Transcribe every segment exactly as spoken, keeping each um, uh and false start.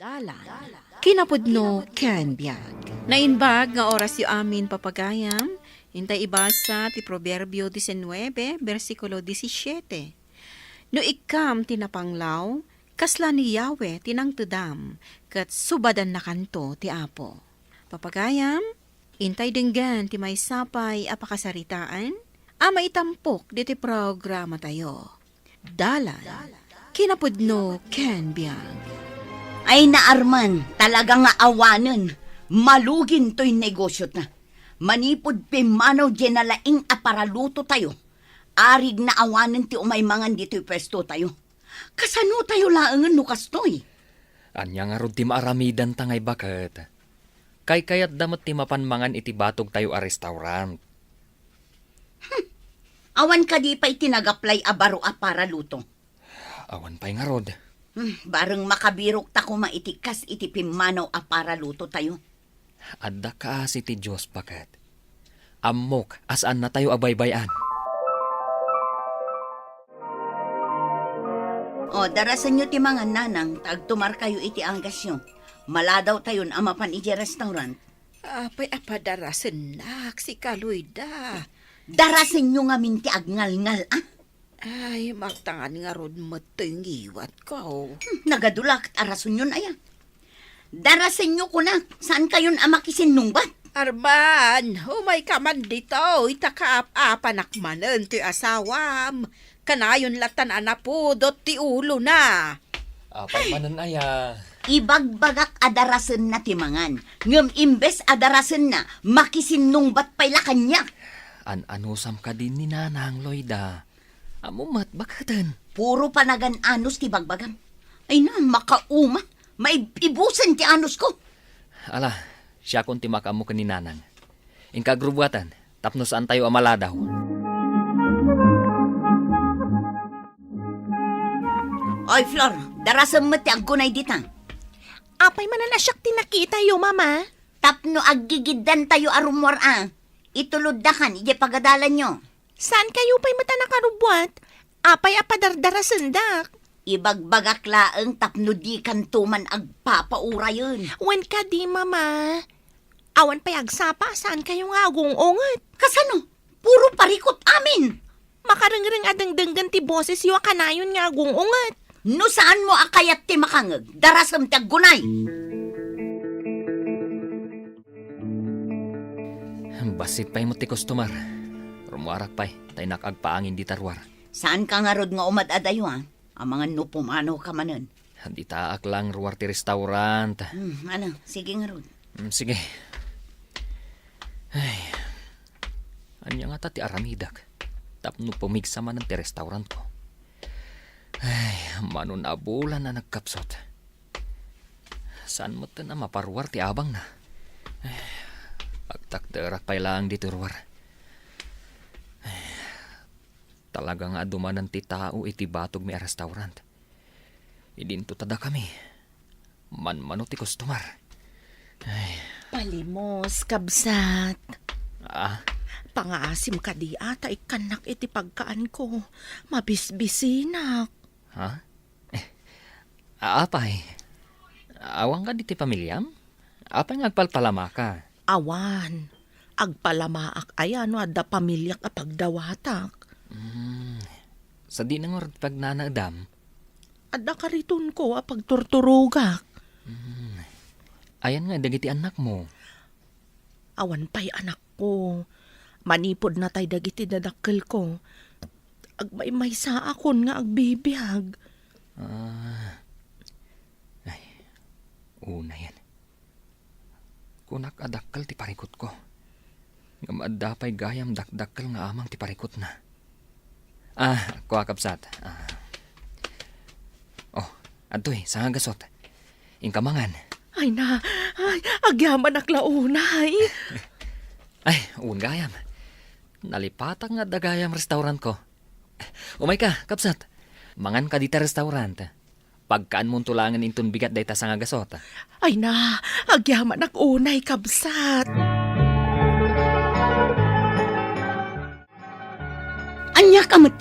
Dalan, kinapudno ken biag. Naimbag nga orasyo amin, papagayam. Intay ibasa ti Proverbio diecinuebe, bersikulo disisiete. No ikkam ti napanglaw, kasla ni Yahweh ti nangtedam, ket subadannakanto ti Apo. Papagayam, intay denggen ti maysa pay a pakasaritaan a maitampok ditoy programatayo. Dalan, kinapudno ken biag. Ay, naarman, talaga nga awanen, malugin toy negosiota. Manipud pimmanaw diay nalaing a paralutotayo, arig naawanen ti umay mangan ditoy puestotayo. Kasano tayo laengen no kastoy? Ania ngarud ti maaramidanta nga ibaket? Kaykayatda met ti mapan mangan iti batogtayo a restaurant. Hmm. Awan kadi pay ti nagaplay a baro a paraluto? Awan pay ngarud. Hmm, bareng makabirokta koma iti kas iti pimmanaw a paralutotayo. Adda kaasi ti Dios, baket. Ammok a saannatayo a baybay-an. O, darasenyo ti mangan, nanang, ta agtumarkayo iti agasyo. Maladawtayon a mapan idiay restaurant. Apay a padarasennak, sika, Loida? Darasenyo ngamin ti agngalngal, a? Ay, magtangan ngarud met toy ngiwatko. Hmm, nagadu la ket a rasonyon aya. Darasenyo kunak, saankayon a makisinnungbat? Arman, umayka man ditoy, ta kaap-apanak manen toy asawam. Kanayon latan a napudot ti ulona. Apay manen aya? Ibagbagak a darasenna ti mangan, ngem imbes a darasenna, makisinnungbat pay la kaniak. An-anusam kadi ni Nanang, Loida? Ammom met, baketen. Puro panagan-anus ti bagbagam. Ay na, makauma. Maib-ibusen ti anusko. Ala, siakon ti makaammo ken ni Nanang. Inka agrubbuatan, tapno saantayo a maladaw. Oy, Flor, darasem met ti aggunay dita. Apay manen a siak ti nakitayo, Mama? Tapno aggigiddantayo a rummuar a. Ituloddakan idiay pagadalanyo. Saankayo pay met a nakarubbuat? Apay a padardarasendak? Ibagbagak laeng tapno dikanto man agpapaurayen. Wen kadi, Mama. Awan pay agsapa a saankayo nga agung-unget. Kasano? Puro parikut amin. Makarengreng a dengdenggen ti bosesyo a kanayon nga agung-unget. No saanmo a kayat ti makangeg, darasem ti aggunay. Bassit pay met ti customer. Rummuarak pay, ta innak agpaangin dita ruar. Saanka ngarud nga umad-adayo, a? Amangan no pumanawka manen. Ditaak lang ruar ti restaurant. Hmm, ano? Sige ngarud. Hmm, sige. Ay, ania ngata ti aramidek tapno pumigsa manen ti restaurantko? Ay, mano a bulan a nagkapsut. Saan metten a maparuar ti abangna? Ay, agtakderak pay laeng ditoy ruar. Ay, talaga nga adu manen ti tao iti batogmi a restaurant. Idinto ta dakami. Manmano ti customer. Ay. Palimos, kabsat. Ah? Pangaasim kadi a ta ikkannak iti pagkaanko. Mabisbisinak. Ha? Eh, apay? Awan kadi ti pamiliam? Apay nga agpalpalamaka? Awan. Agpalamaak aya no adda pamiliak a pagdawatak. Hmm. Sadino ngarud ti pagnanaedam? Adda karitonko a pagturturogak. Hmm. Ayan nga dagiti annakmo? Awan pay anakko. Manipud natay dagiti dadakkelko, agmaymaysaakon nga agbibiag. Ah. Ay, unayen. Kunak a dakkel ti parikutko. Ngem adda pay gayam dakdakkel nga amang ti parikutna. Ah, kua, kabsat. Ah. Oh, adtoy, sangagasut. Inka mangan. Ay na, ay, agyamanak la unay. Ay, wen gayam. Nalipatak nga adda gayam restaurantko. Umayka, kabsat. Manganka dita restaurant. Pagkaanmonto laengen inton bigat dayta sangagasut. Ay na, agyamanak unay, kabsat. Ania ka met?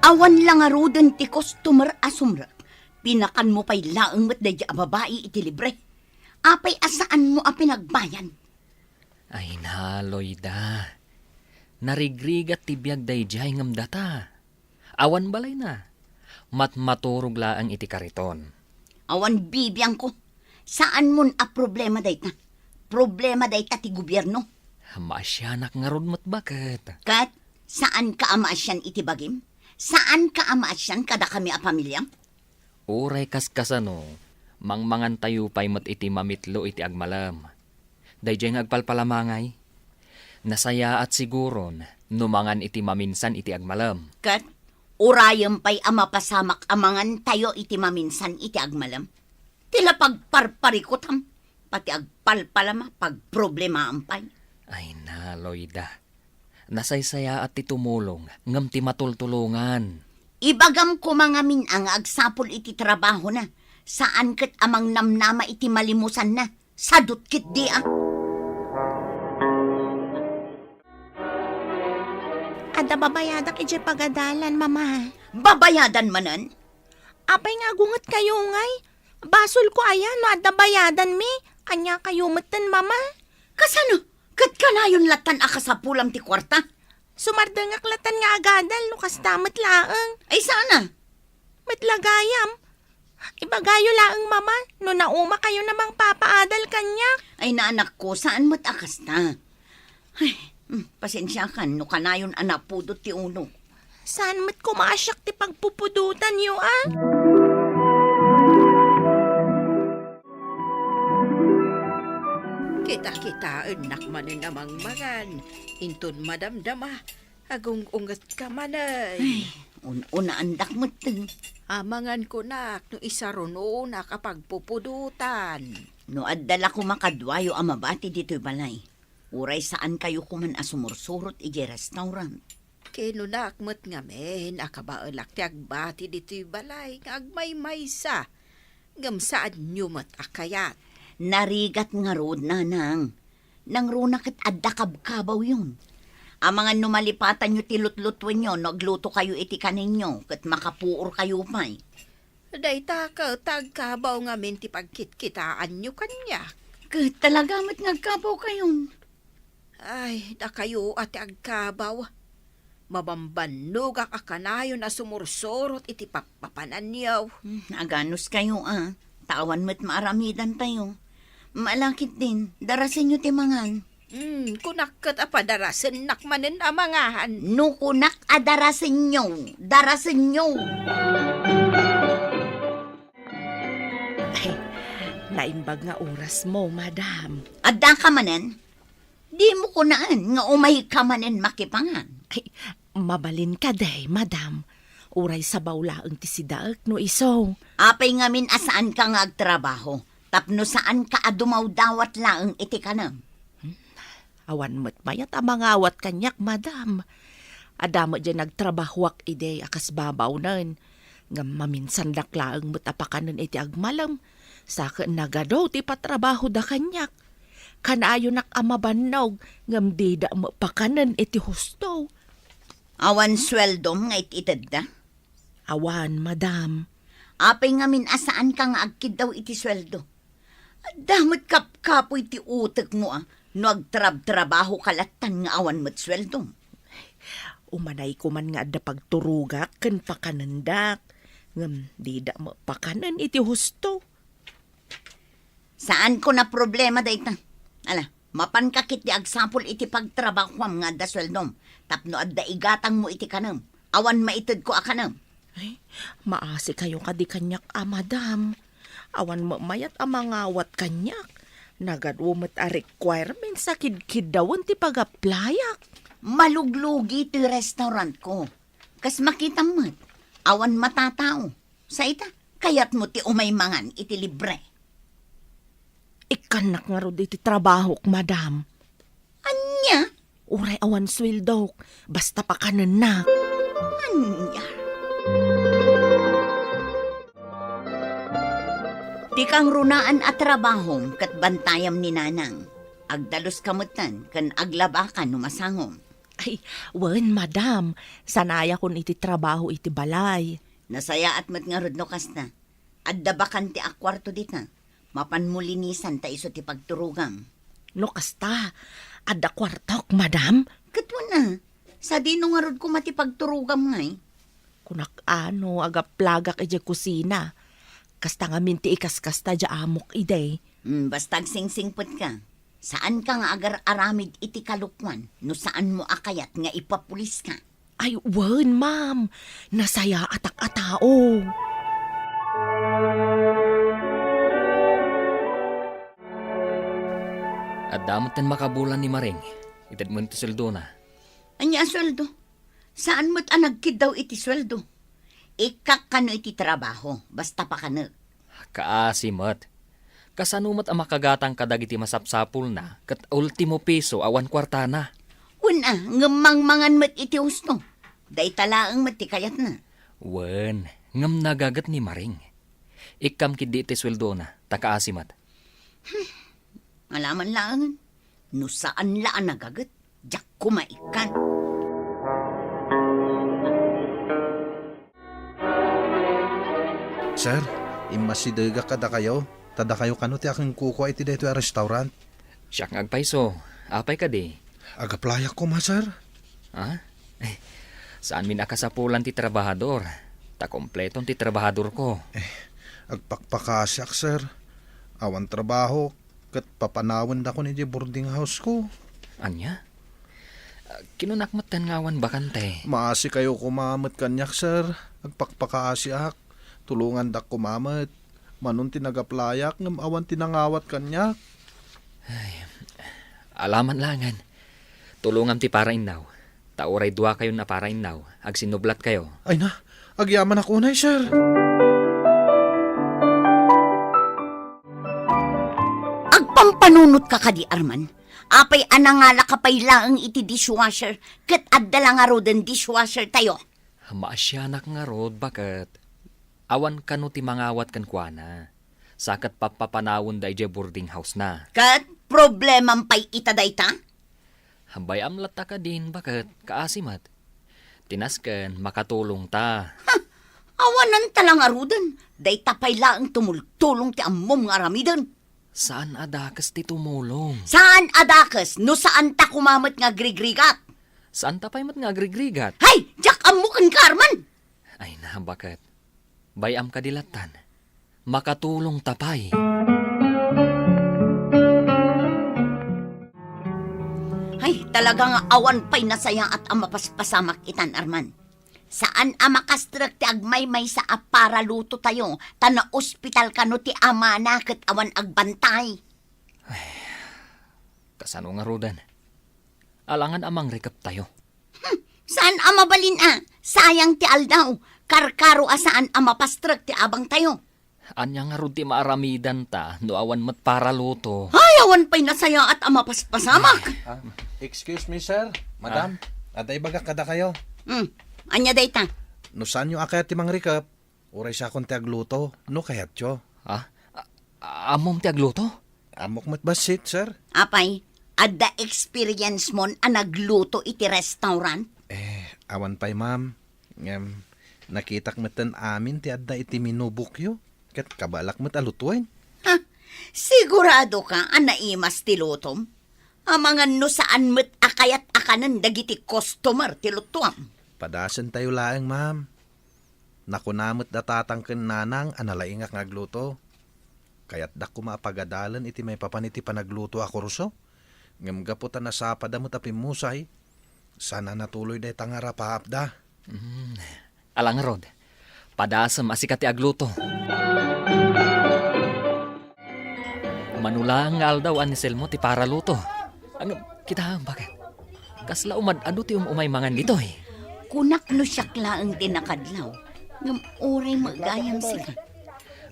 Awan la ngaruden ti customer a sumrek. Pinakanmo pay laeng met daydiay a babai iti libre. Apay a saanmo a pinagbayad? Ay na, Loida. Narigrigat ti biag daydiay ngem data. Awan balayna. Matmaturog laeng iti kariton. Awan bibiangko. Saanmon a problema dayta. Problema dayta ti gobierno. Maasianak ngarud met baket. Ket saanka a maasian iti bagim? Saanka a maasian kadakami a pamiliam? Uray kaskasano, mangmangantayo pay met iti mamitlo iti agmalem. Daydiay nga agpalpalamangay, nasayaat siguron no mangan iti maminsan iti agmalem. Ket urayem pay a mapasamak a mangantayo iti maminsan iti agmalem. Ti la pagparparikutam, pati agpalpalama, pagproblemaam pay. Ay na, Loida. Nasaysayaat ti tumulong, ngem ti matultulongan. Ibagam koma ngamin a nga agsapul iti trabahona, saan ket a mangnamnama iti malimusanna. Sadut ketdi a. Adda babayadak idiay pagadalan, Mama. Babayadan manen? Apay nga agungetkayo ngay? Basolko aya no adda bayadanmi. Ania kayo metten, Mama? Kasano? Ket kanayon lattan a kasapulam ti kuarta? Sumardengak lattan nga agadal no kasta met laeng. Ay, saan a? Met la gayam. Ibagayo laeng, Mama, no naumakayon a mangpapaadal kaniak. Ay, naanakko, saan met a kasta? Ay, mm, pasensiakan no kanayon a napudot ti ulo. Saan met koma a siak ti pagpupudotanyo, a? Kita-kitaennak manen a mangmangan, inton madamdama, agung-ungetka manen. Ay, un-unaandak metten. Amangan kunak no isarunonak a pagpupudotan. No adda la koma kaduayo a mabati ditoy balay, uray saan kayo koman a sumursurot idiay restaurant. Kinunak met ngamin a kabaelak ti agbati ditoy balay nga agmaymaysa, ngem saanyo met a kayat. Narigat ngarud, Nanang. Nangruna ket adda kabkabawyon. Amangan no malipatanyo ti lutlutuenyo no agluto kayo iti kaninyo ket makapuor kayo pay. Dayta ket agkabaw ngamin ti pagkitkitaanyo kaniak. Ket talaga met nga agkabawkayon. Ay, dakayo a ti agkabaw. Mabambannogak a kanayon a sumursurot iti pappapananyo. Hmm, aganos kayo, a. Ta awan met maaramidantayo. Malakit din, darasenyo ti mangan. Hmm, kunak ket a padarasennak manen a mangan. No kunak a darasenyo, darasenyo. Ay, naimbag nga orasmo, madam. Addaka manen? Dimo kunaan nga umayka manen makipangan. Ay, mabalin kadi, madam. Uray sabaw laeng ti sidaek no isu. Apay ngamin a saanka nga agtrabaho, tapno saanka a dumawdawat laeng iti kanem? Hmm, awan met mayat a mangawat kaniak, madam. Adda met diay nagtrabahoak idi a kas babawnen. Ngem maminsandak laeng met a pakanen iti agmalem, sa ket nagadu ti patrabahoda kaniak. Kanayonak a mabannog, ngem dida met pakanen iti husto. Awan sueldom nga it-itedda? Awan, madam. Apay ngamin a saanka nga agkiddaw iti sueldo? Adda met kapkapoy ti utekmo a no agtrabtrabahoka lattan nga awan met sueldom. Umanayko man nga adda pagturogak ken pakanendak, ngem dida met pakanen iti husto. Saanko a problema dayta. Ala, mapanka ketdi agsapul iti pagtrabahoam nga adda sueldom, tapno adda igatangmo iti kanem. Awan maitedko a kanem. Ay, maasikayo kadi kaniak a madam. Awan met mayat a mangawat kaniak. Nagadu met a requirements a kidkiddawen ti pag-applyak. Maluglugi ti restaurantko. Kas makitam met, awan matatao. Sa ita, kayatmo ti umay mangan iti libre. Ikkannak ngarud iti trabahok, madam. Ania? Uray awan sueldok, basta pakanennak. Ania? Ti kangrunaan a trabahom ket bantayam ni Nanang. Agdaluska metten ken aglabaka no masangom. Ay, wen, madam. Sanayakon iti trabaho iti balay. Nasayaat met ngarud no kasta. Adda bakante a kuarto dita. Mapanmo linisan ta isu ti pagturogam. No kasta, adda kuartok, madam? Ket wen a, sadino ngarud koma ti pagturogam ngay? Kunak a no agaplagak idiay kusina. Kasta ngamin ti ikaskasta diay amok idi. Hmm, basta agsingsingpetka. Saanka nga agar-aramid iti kalokuan no saanmo a kayat nga ipapuliska. Ay, wen, ma'am. Nasayaatak a tao. Adda metten makabulan ni Maring. Itedmo ti sueldona. Ania a sueldo? Saan met a nagkiddaw iti sueldo. Ikkak kano iti trabaho, basta pakanek. Kaasi met. Kasano met a makagatang kadagiti masapsapulna ket ultimo piso awan kuartana? Wen a, ngem mangmangan met iti husto. Dayta laeng met ti kayatna. Wen, ngem nagaget ni Maring. Ikkam ketdi iti sueldona, ta kaasi met. Alaman laengen. No saan la a nagaget, diak koma ikkan. Sir, immasidegak kadakayo, ta dakayo kano ti akinkukoa iti daytoy a restaurant. Siak nga agpayso. Apay kadi? Agaplayak koma, sir. Ha? Eh, saanmin a kasapulan ti trabahador, ta kompleton ti trabahadorko. Eh, agpakpakasiak, sir. Awan trabaho, ket papanawendakon idiay boarding house ko. Ania? Ah, kinunak metten nga awan bakante. Maasikayo koma met kaniak, sir. Agpakpakaasiak. Tulongandak koma met. Manon ti nagaplayak ngem awan ti nangawat kaniak. Ay, alaman laengen. Tulongam ti parainnaw. Ta uray duakayon a parainnaw, agsinnublatkayo. Ay na, agyamanak unay, sir. Agpampanunotka kadi, Arman? Apay a nangalaka pay laeng iti dishwasher, ket adda la ngaruden dishwasher tayo? Maasianak ngarud, baket. Awan kano ti mangawat kenkuana. Sa ket pappapanawenda idiay boarding house na. Ket problemam pay ita dayta? Bay-am latta kadin, baket, kaasi met. Ti nasken, makatulongta. Ha! Awanan ta la ngaruden. Dayta pay laeng tumultulong ti ammom nga aramiden. Saan a dakes ti tumulong. Saan a dakes no saanta koma met nga agrigrigat. Saanta pay met nga agrigrigat. Hay! Diak ammo kenka, Arman! Ay na, baket. Bay-am kadi lattan. Makatulongta pay. Ay, talaga nga awan pay nasayaat a mapaspasamak itan, Arman. Saan a makastrek ti agmaymaysa a paralutotayo, ta naospital kano ti amana ket awan agbantay. Ay, kasano ngaruden? Alangan a mangrikeptayo. Hmm, saan a mabalin a, sayang ti aldaw, karkaro a saan a mapastrek ti abangtayo. Ania ngarud ti maaramidanta no awan met paraluto? Ay, awan pay nasayaat a mapaspasamak. Ah, excuse me, sir. Madam, adda ibagak kadakayo. Hmm, ania dayta? No saanyo a kayat ti mangrikep, uray siakon ti agluto, no kayatyo. Ha? A-, ammom ti agluto? Ammok met bassit, sir. Apay, adda experience mon a nagluto iti restaurant? Eh, awan pay, ma'am. Ngem, nakitak metten amin ti adda iti menu bookyo, ket kabaelak met a lutoen. Ha? Siguradoka a naimas ti lutom? Amangan no saan met a kayat a kanen dagiti customer ti lutoam. Padasentayo laeng, ma'am. Nakuna met da tatang ken nanang a nalaingak nga agluto. Kayatdak koma a pagadalen iti maipapan iti panagluto a kurso. Ngem gapu ta nasapada met a pimmusay, saan a natuloy dayta nga arapaapda. Mm. Ala ngarud, padasem a sika ti agluto. Mano laeng nga aldaw a ni Selmo ti paraluto. Ang, kitaem, baket. Kasla umad-adu ti um-umay mangan ditoy. Kunak no siak laeng ti nakadlaw, ngem uray met gayam sika.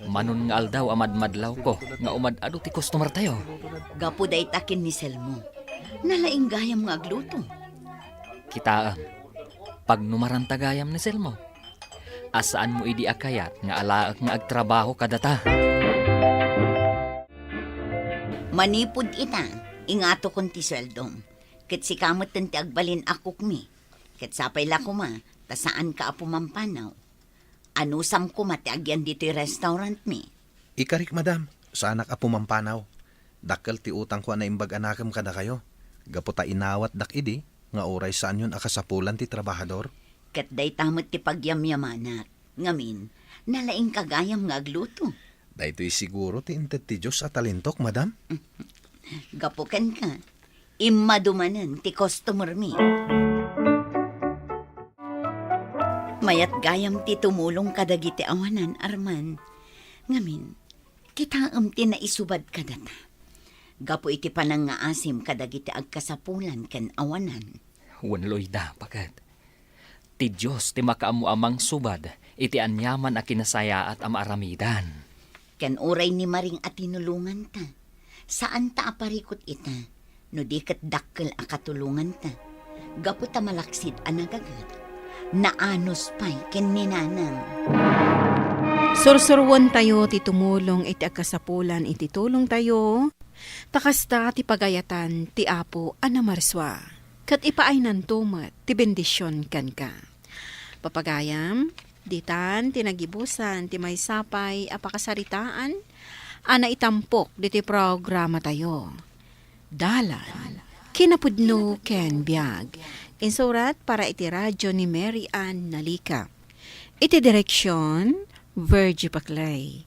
Manon nga aldaw a madmadlawko nga umad-adu ti customer tayo. Gapu dayta ken ni Selmo, nalaing gayam nga agluto. Kitaem, pagnumaranta gayam ni Selmo. A saanmo idi a kayat nga alaek nga agtrabaho kadata. Manipud ita, ingatokon ti sueldom. Ket sika metten ti agbalin a cook mi. Ket sapay la koma, ta saanka a pumampanaw. Anusam koma ti agyan ditoy restaurantmi? Ikarik, madam. Saanak a pumampanaw. Dakkel ti utangko a naimbag a nakem kadakayo. Gapu ta inawatdak idi nga uray saanyon a kasapulan ti trabahador. Ket dayta met ti pagyamyamanak. Ngamin, nalaingka gayam nga agluto. Daytoy siguro ti inted ti Dios a talentok, madam. Gapu kenka, immadu manen ti customermi. Mayat gayam ti tumulong kadagiti awanan, Arman. Ngamin, kitaem ti naisubad kadata. Gapu iti panangngaasim kadagiti agkasapulan ken awanan. Wen, Loida, paket. Ti Dios ti makaammo a mangsubad iti aniaman a kinasayaat a maaramidan. Ken uray ni Maring a tinulonganta, saanta a parikut ita, no di ket dakkel a katulonganta. Gapu ta malaksid a nagagat, naanus pay ken ni Nanang. Sursuruentayo ti tumulong iti agkasapulan iti tulongtayo, ta kasta ti pagayatan ti Apo a Namarsua, ket ipaaynanto met ti bendision kenka. Papagayam, ditan ti nagibusan ti maysa pay a pakasaritaan a naitampok ditoy programatayo. Dalan, kinapudno ken biag. Insurat para iti radyo ni Mary Ann Nalica. Iti direksion, Virgie Paclay.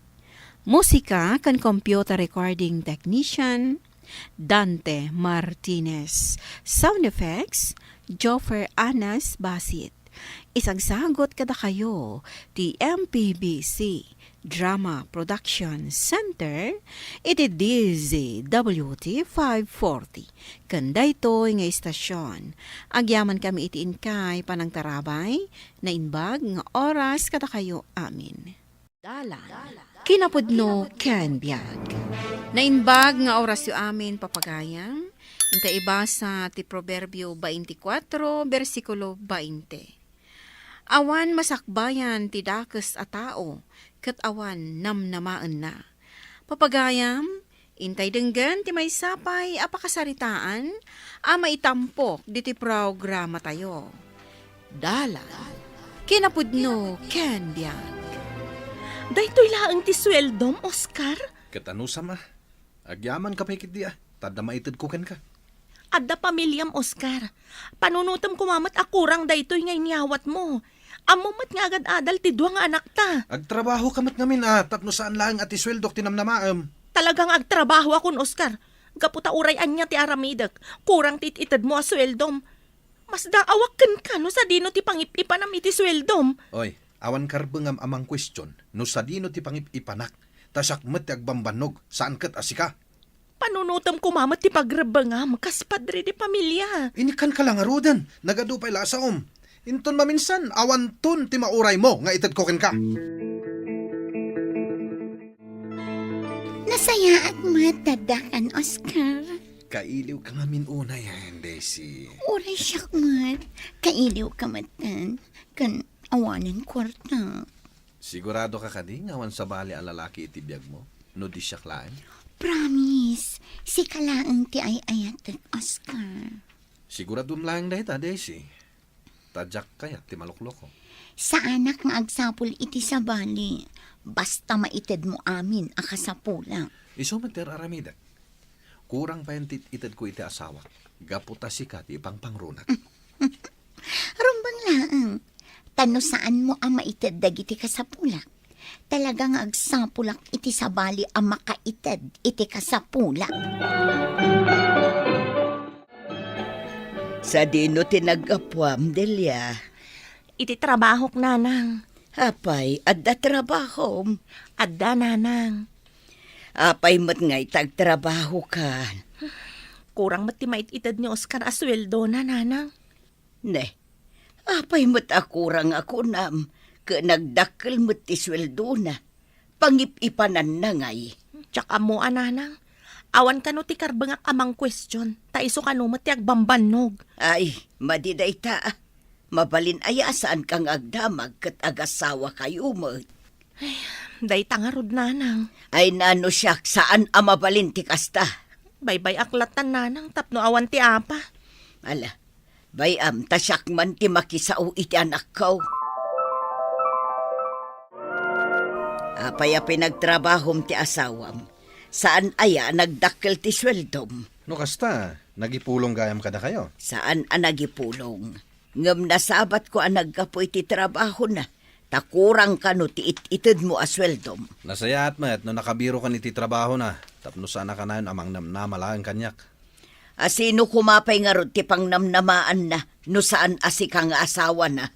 Musika ken computer recording technician, Dante Martinez. Sound effects, Joffer Anas Basit. Isagsagut kadakayo ti M P B C Drama Production Center iti D Z W T five forty. Ken daytoy nga istasyon, agyamankami iti inkay panangtarabay, naimbag nga oras kadakayo amin. Dalan, kinapudno ken biag. Naimbag nga orasyo amin, papagayam. Inta ibasa ti Proverbio twenty-four, bersikulo twenty. Awan masakbayan ti dakes a tao, ket awan namnamaenna. Papagayam, intay denggen ti maysa pay a pakasaritaan a maitampok ditoy programatayo. Dalan, kinapudno ken biag. Daytoy laeng ti sueldom, Oscar? Ket anusam a? Agyamanka pay ketdi a, ta adda maitedko kenka. Adda pamiliam, Oscar. Panunotem koma met a kurang daytoy nga inyawatmo. Ammom met nga agad-adal ti dua nga anakta. Agtrabahoka met ngamin a, tapno saan laeng a ti sueldok ti namnamaem. Talaga nga agtrabahoakon, Oscar. Gapu ta uray ania ti aramidek, kurang ti it-itedmo a sueldom. Masdaawak kenka no sadino ti pangip-ipanam iti sueldom. Oy, awan karbengam a mangkuestion no sadino ti pangip-ipanak, ta siak met ti agbambannog, saan ket a sika. Panunotem koma met ti pagrebbengam kas padre de pamilia. Inikkanka la ngaruden, nagadu pay la a saom. Inton maminsan, awanton ti mauraymo nga itedko kenka. Nasayaat met ti addakan, Oscar. Kailiwka ngamin unay, Daisy. Uray siak met, kailiwka metten, ken awanen kuarta. Siguradoka kadi nga awan sabali a lalaki iti biagmo, no di siak laeng? Promise, sika laeng ti ay-ayatek, Oscar. Siguraduem laeng dayta, Daisy. Ta diak kayat ti malukloko. Saanak nga agsapul iti sabali, basta maitedmo amin a kasapulak. Isu met ti ar-aramidek. Kurang payen ti it-itedko iti asawak, gapu ta sika ti ipangpangrunak. Rumbeng laeng, ta no saanmo a maited dagiti kasapulak, talaga nga agsapulak iti sabali a makaited iti kasapulak. Sadino ti naggapuam, Delia? Iti trabahok, Nanang. Apay, adda trabahom? Adda, Nanang. Apay met ngay ta agtrabahoka? Kurang met ti mait-ited ni Oscar a sueldona, Nanang. Ne, apay met a kurang a kunam, ket nagdakkel met ti sueldona. Pangip-ipananna ngay. Diak ammo a, Nanang. Awan kano ti karbengak a mangkuestion, ta isu kano met ti agbambannog. Ay, madi dayta. Mabalin aya a saanka nga agdamag ket agasawakayo met? Ay, dayta ngarud, Nanang. Ay, nano siak, saan a mabalin ti kasta? Baybay-ak latan, Nanang, tapno awan ti apa. Ala, bay-am, ta siak man ti makisao iti anakko. Apay a pinagtrabahom ti asawam? Saan aya a nagdakkel ti sueldom? No kasta, nagipulong gayam kadakayo? Saan a nagipulong. Ngem nasabatko a naggapu iti trabahona, ta kurang kano ti it-itedmo a sueldom. Nasayaat met no nakabirokan iti trabahona, tapno saan a kanayon a mangnamnama laeng kaniak. A sino koma pay ngarud ti pangnamnamaanna no saan a sika nga asawana?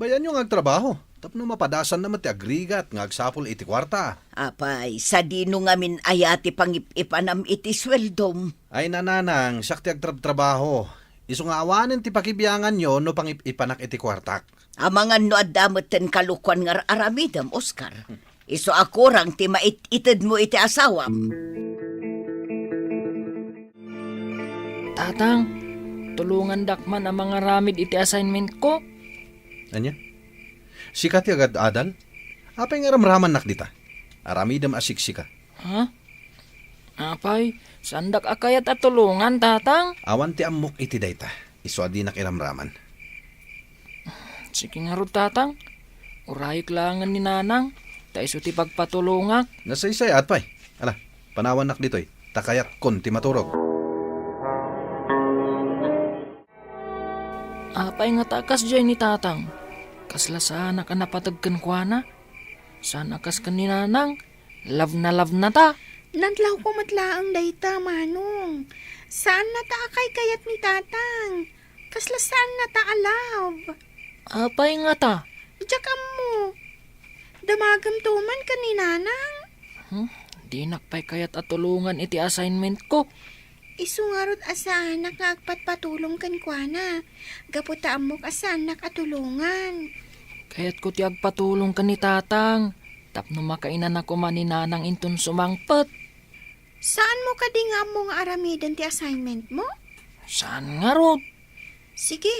Bayanyo nga agtrabaho, tapno mapadasanna met ti agrigat nga agsapul iti kuarta. Apay, sadino ngamin aya ti pangip-ipanam iti sueldom? Ay, nanang, siak ti agtrabtrabaho. Isu nga awanen ti pakibianganyo no pangip-ipanak iti kuartak. Amangan no adda metten kalokuan nga ar-aramidem, Oscar. Isu a kurang ti mait-itedmo iti asawam. Tatang, tulongandak man a mangaramid iti assignment ko. Ania? Sika ti agad-adal? Apay nga ramramannak dita? Aramidem a siksika. Ha? Apay, saandak a kayat a tulongan, Tatang? Awan ti ammok iti dayta. Isu a dinak iramraman. Sige ngarud, Tatang. Urayek laengen ni Nanang, ta isu ti pagpatulongak. Nasaysayaat pay. Ala, panawannak ditoy, ta kayatkon ti maturog. Apay ngata a kasdiay ni Tatang? Kasla saanak a napateg kenkuana? Saan a kas ken ni Nanang? Love na love na ta. Nadlawko met laeng dayta, Manong. Saan na ta a kaykayat ni Tatang. Kasla saan na ta a love. Apay ngata? Diak ammo. Damagem to man ken ni Nanang. Hmm? Dinak pay kayat a tulongan iti assignment ko. Isu ngarud a saanak nga agpatpatulong kenkuana, gapu ta ammok a saannak a tulongan. Kayatko ti agpatulong ken ni Tatang, tapno makainana koma ni Nanang inton sumangpet. Saanmo kadi nga ammo nga aramiden ti assignment mo? Saan ngarud. Sige,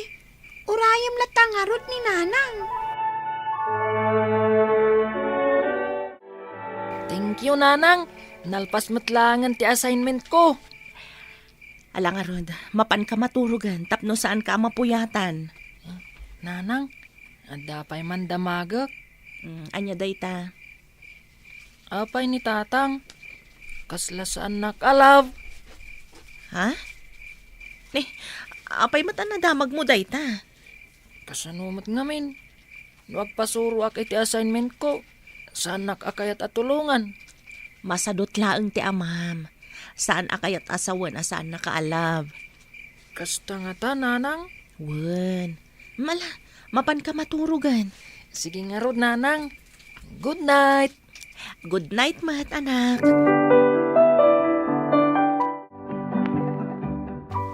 urayem latta ngarud ni Nanang. Thank you, Nanang. Nalpas met laengen ti assignment ko. Ala ngarud, mapanka maturogen tapno saanka a mapuyatan. Nanang, adda pay man damagek? Mm, ania dayta? Apay ni Tatang? Kasla saannak a love. Ha? Ni, apay met a nadamagmo dayta? Kasano met ngamin? No agpasuroak iti assignment ko, saannak a kayat a tulongan. Masadut laeng ti amam. Saan a kayat a sawen a saannaka a love. Kasta ngata, Nanang? Wen. Mala, mapanka maturogen. Sige ngarud, Nanang. Good night. Good night met, anak.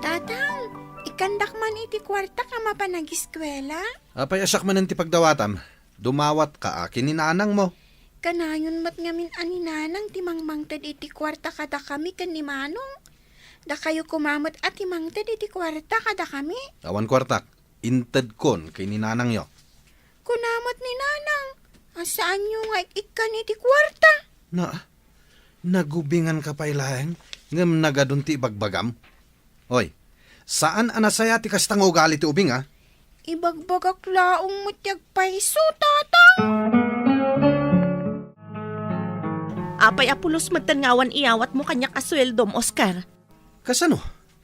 Tatang, ikkandak man iti kuarta a mapan agiskuela? Apay a siak manen ti pagdawatam? Dumawatka a ken ni nanangmo. Kanayon met ngamin a ni nanang ti mangmangted iti kuarta kadakami ken ni manong. Dakayo koma met a ti mangted iti kuarta kadakami. Awan kuartak. Intedkon ken ni nanangyo. Kuna met ni nanang a saanyo nga ik-ikkan iti kuarta. Na, nagubinganka pay laeng ngem nagadun ti ibagbagam? Oy, saan a nasayaat ti kasta nga ugali ti ubing, a? Ibagbagak laeng met ti agpayso, Tatang. Apay a pulos metten nga awan iyawatmo kaniak a sueldom, Oscar? Kasano?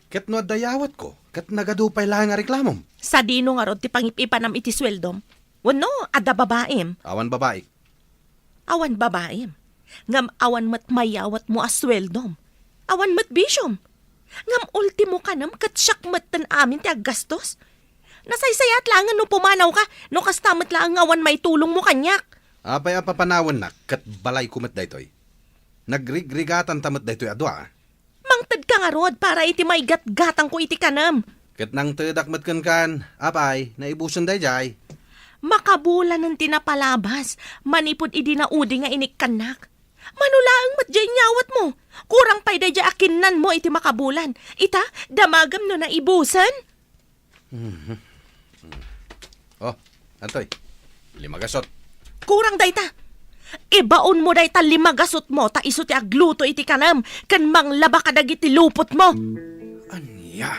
Ket no adda yawatko, ket nagadu pay laeng a reklamom? Sadino ngarud ti pangip-ipanam iti sueldom? Wenno, adda babaim? Awan babaik. Awan babaim. Ngem awan met mayawatmo a sueldom. Awan met bisiom. Ngem ultimo kanem ket siak metten amin ti aggastos. Nasaysayaat laengen no pumanawka, no kasta met laeng nga awan maitulongmo kaniak. Apay a papanawennak ket balayko met daytoy. Nagrigrigatanta met daytoy a dua, a? Mangtedka ngarud para iti maigatgatangko iti kanem. Ket nangtedak met kenkan, apay, naibusen daydiay. Makabulanen ti napalabas manipud idi naudi nga inikkannak. Mano laeng met diay inyawatmo. Kurang pay daydiay a kinnanmo iti makabulan. Ita, damagem no naibusen. Mhm. Oh, antoy? Lima gasot. Kurang dayta. Ibaonmo dayta lima gasotmo ta isu ti agluto iti kanem ken manglaba kadagiti lupotmo. Ania?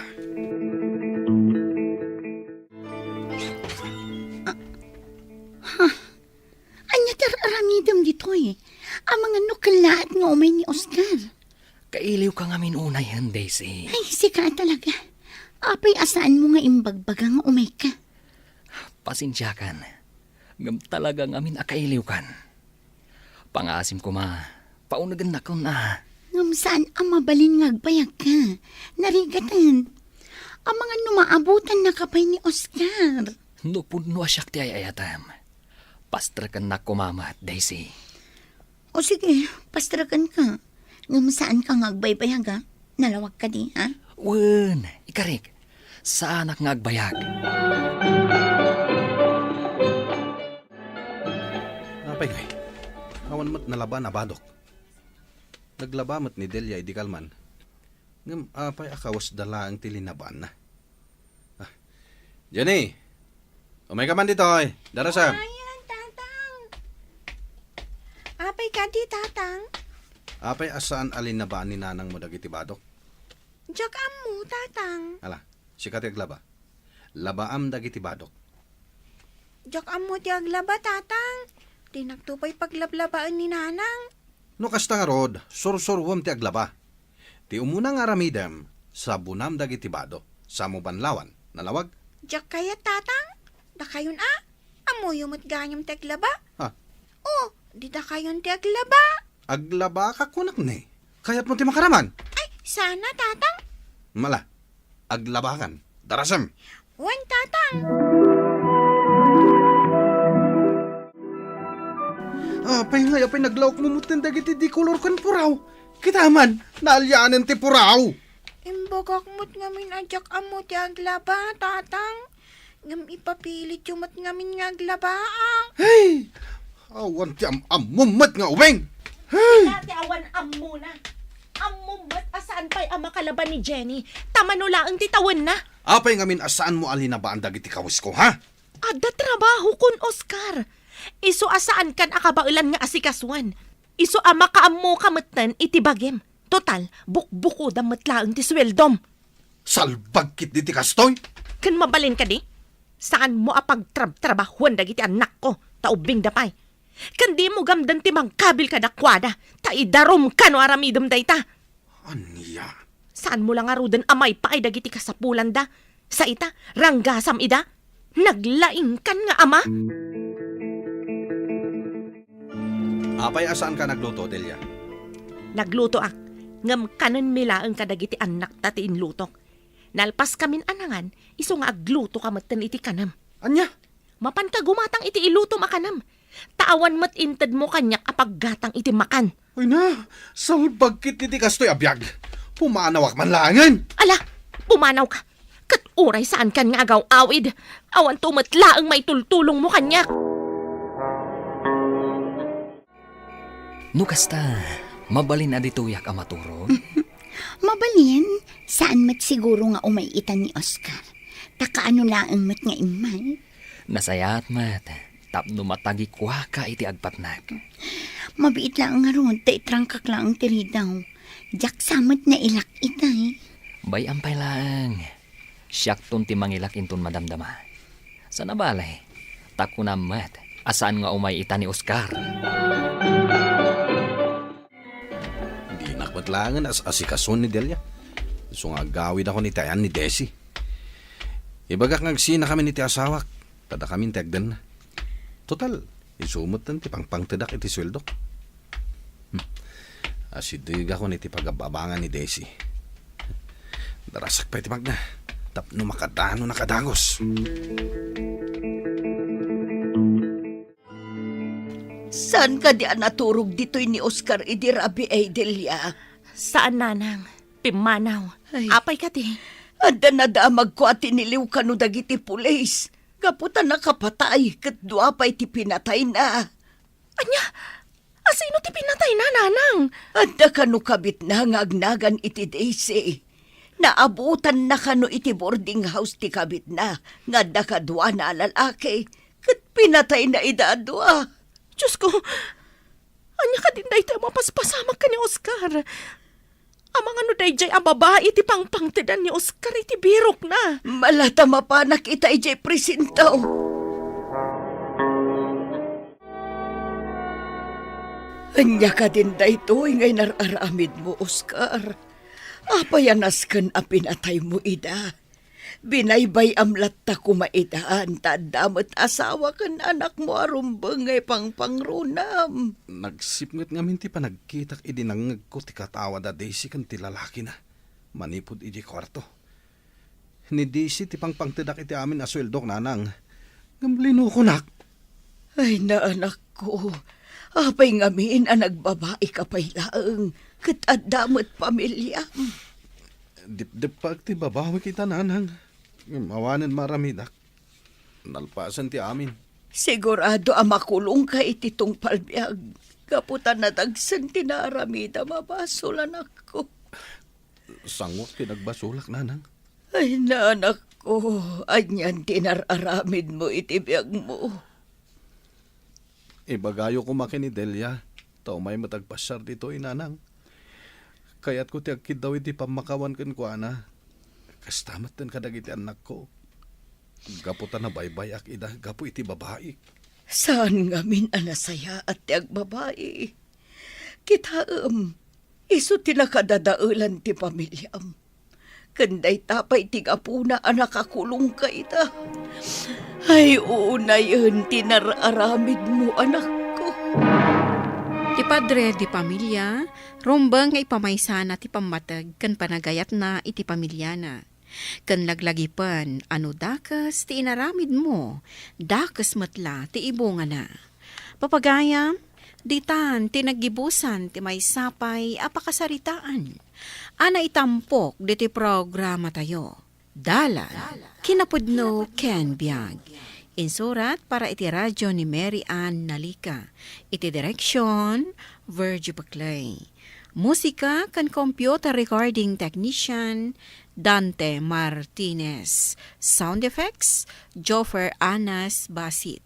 Ania ti ar-aramidem ditoy? Amangan no kellaat nga umay ni Oscar. Kailiwka ngamin unay, hen, Daisy. Ay, sika talaga. Apay a saanmo nga imbagbaga nga umayka? Pasensiakan. Ngem talaga ngamin a kailiwkan. Pangaasim koma, paunegennakon a. Ngem saan a mabalin nga agbayagka. Narigaten. Amangan no maabutannaka pay ni Oscar. No pudno a siak ti ay-ayatem, pastrekennak koma met, Daisy. O sige, pastrekenka. Ngem saanka nga agbaybayag, a? Nalawag kadi, ha? Wen, ikarik. Saanak nga agbayag. Apay ngay? Awan met nalaba a badok. Naglaba met ni Delia idi kalman. Ngem apay a kawesda laeng ti linabaanna? Ah. Jenny! Umayka man ditoy. Darasem. Ayan, Tatang. Apay kadi, Tatang? Apay a saan a linabaan ni nanangmo dagiti badok? Diak ammo, Tatang. Ala, sika ti aglaba. Labaam dagiti badok. Diak ammo ti aglaba, Tatang. Dinakto pay paglablabaen ni Nanang. No kasta ngarud, sursuruem ti aglaba. Ti umuna nga aramidem, sabonam dagiti bado. Samo banlawan. Nalawag? Diak kayat, Tatang. Dakayon a. Ammoyo met gayam ti aglaba. Ha? O, di dakayon ti aglaba. Aglabaka kunak ne. Kayatmo ti makaraman? Ay, sana, Tatang. Mala, aglabakan. Darasem. Wen, Tatang. Apay ngay, apay naglawkmo metten dagiti dikolor ken puraw? Kita man, naalianen ti puraw. Imbagak met ngamin a diak ammo ti aglaba, Tatang. Ngem ipapilityo met ngamin nga aglabaak. Hey! Awan ti am-ammom met nga ubing! Hey! Dati awan ammona. Ammom met a saan pay a makalaba ni Jenny. Ta mano laeng ti tawenna. Apay ngamin a saanmo a linabaan dagiti kawesko, ha? Adda trabahokon, Oscar. Isu a saankan a kabaelan nga asikasuen. Isu a makaammoka metten iti bagim. Total, bukbukodam met laeng ti sueldom. Salbag ketdi ti kastoy? Ken mabalin kadi? Saanmo a pagtrabtrabahoen dagiti annakko, ta ubbingda pay. Ken dimo gamden ti mangkabil kadakuada, ta idarumka no aramidem dayta. Ania? Saanmo la ngaruden a maipaay dagiti kasapulanda. Sa ita, ranggasam ida? Naglaingkan nga ama? Apay a saanka nagluto, Delia? Naglutoak, ngem kanenmi laeng kadagiti annakta ti inlutok. Nalpaskamin a nangan, isu nga aglutoka metten iti kanem. Ania? Mapanka gumatang iti ilutom a kanem. Ta awan met intedmo kaniak a paggatang iti makan. Ay na, salbag ketdi ti kastoy a biag. Pumanawak man laengen. Ala, pumanawka. Ket uray saankan nga agaw-awid, awanto met laeng maitultulongmo kaniak. No kasta, mabalin a ditoyak a maturog? Mabalin, saan met siguro nga umay ita ni Oscar. Ta kaano laeng met nga immay? Nasayaat met, tapno matagikuaka iti agpatnak. Mabiit laeng ngarud, ta itrangkak laeng ti ridaw. Diak sa met nailak itay. Bay-am pay laeng. Siakton ti mangilak inton madamdama. Sana bale, ta kunam met a saan nga umay ita ni Oscar. Dinak met laengen as-asikason ni Delia. Isu nga agawidakon iti ayan ni Desi. Ibagak nga agsinakamin iti asawak, ta dakamin ti agdenna. Total, isu metten ti pangpangtedak iti sueldok. Hmm. Asidegakon iti pagab-abangan ni Desi. Darasak pay ti magna, tapno makadanona a dagus. Saan kadi a naturog ditoy ni Oscar idi rabii, Delia? Saan, Nanang. Pimmanaw. Ay. Apay kadi? Adda nadamagko a tiniliw kano dagiti pulis. Gapu ta nakapatay ket dua pay ti pinatayna. Ania? Asino ti pinatayna, Nanang? Adda kano kabitna nga agnagan iti Daisy. Naabutanna kano iti boarding house ti kabitna nga adda kaduana a lalaki, ket pinatayna ida a dua. Diosko, ania kadin daytoy a mapaspasamak ken ni Oscar? Amangan no daydiay a babai ti pangpangtedan ni Oscar iti birokna. Mala ta mapanak ita idiay presinto. Ania kadin daytoy nga inar-aramidmo, Oscar? Apay a nasken a pinataymo ida? Binaybay-am latta koma ida, ta adda met asawa ken anakmo a rumbeng nga ipangpangrunam. Nagsipnget ngamin ti panagkitak idi nangngegko ti katawa da Daisy ken ti lalakina manipud idiay kuarto. Ni Daisy ti pangpangtedak iti amin a sueldok, nanang. Ngem linukonak. Ay, naanakko, apay ngamin a nagbabaika pay laeng, ket adda met pamiliam? Dipdippaek ti babawik ita, nanang. Ngem awanen maaramidak. Nalpasen ti amin. Sigurado a makulongka iti tungpal biag, gapu ta nadagsen ti naaramidam a basol, anakko. Sangoak ti nagbasolak, nanang. Ay, nanakko, anian ti inar-aramidmo iti biagmo? Ibagayo koma ken ni Delia, ta umay met agpasiar ditoy, nanang. Kayatko ti agkiddaw iti pammakawan kenkuana. Kasta metten kadagiti annakko. Gapu ta nabaybay-ak ida gapu iti babaik. Saan ngamin a nasayaat ti agbabai. Kitaem, isu ti nakadadaelan ti pamiliam. Ken dayta pay ti gapuna a nakakulongka ita. Ay, unayen ti nar-aramidmo, anakko. Ti padre de pamilya, rumbeng nga ipamaysana ti pammateg ken panagayatna iti pamiliana. Ken laglagipen a no dakes ti inaramidmo, dakes met la ti ibungana. Papagayam, ditan ti naggibusan ti maysa pay a pakasaritaan a naitampok ditoy programatayo. Dalan, kinapudno ken biag. Insurat para iti radyo ni Mary Ann Nalica. Iti direksyon, Virgie Paclay. Musika ken computer recording technician, Dante Martinez. Sound effects, Joffer Anas Basit.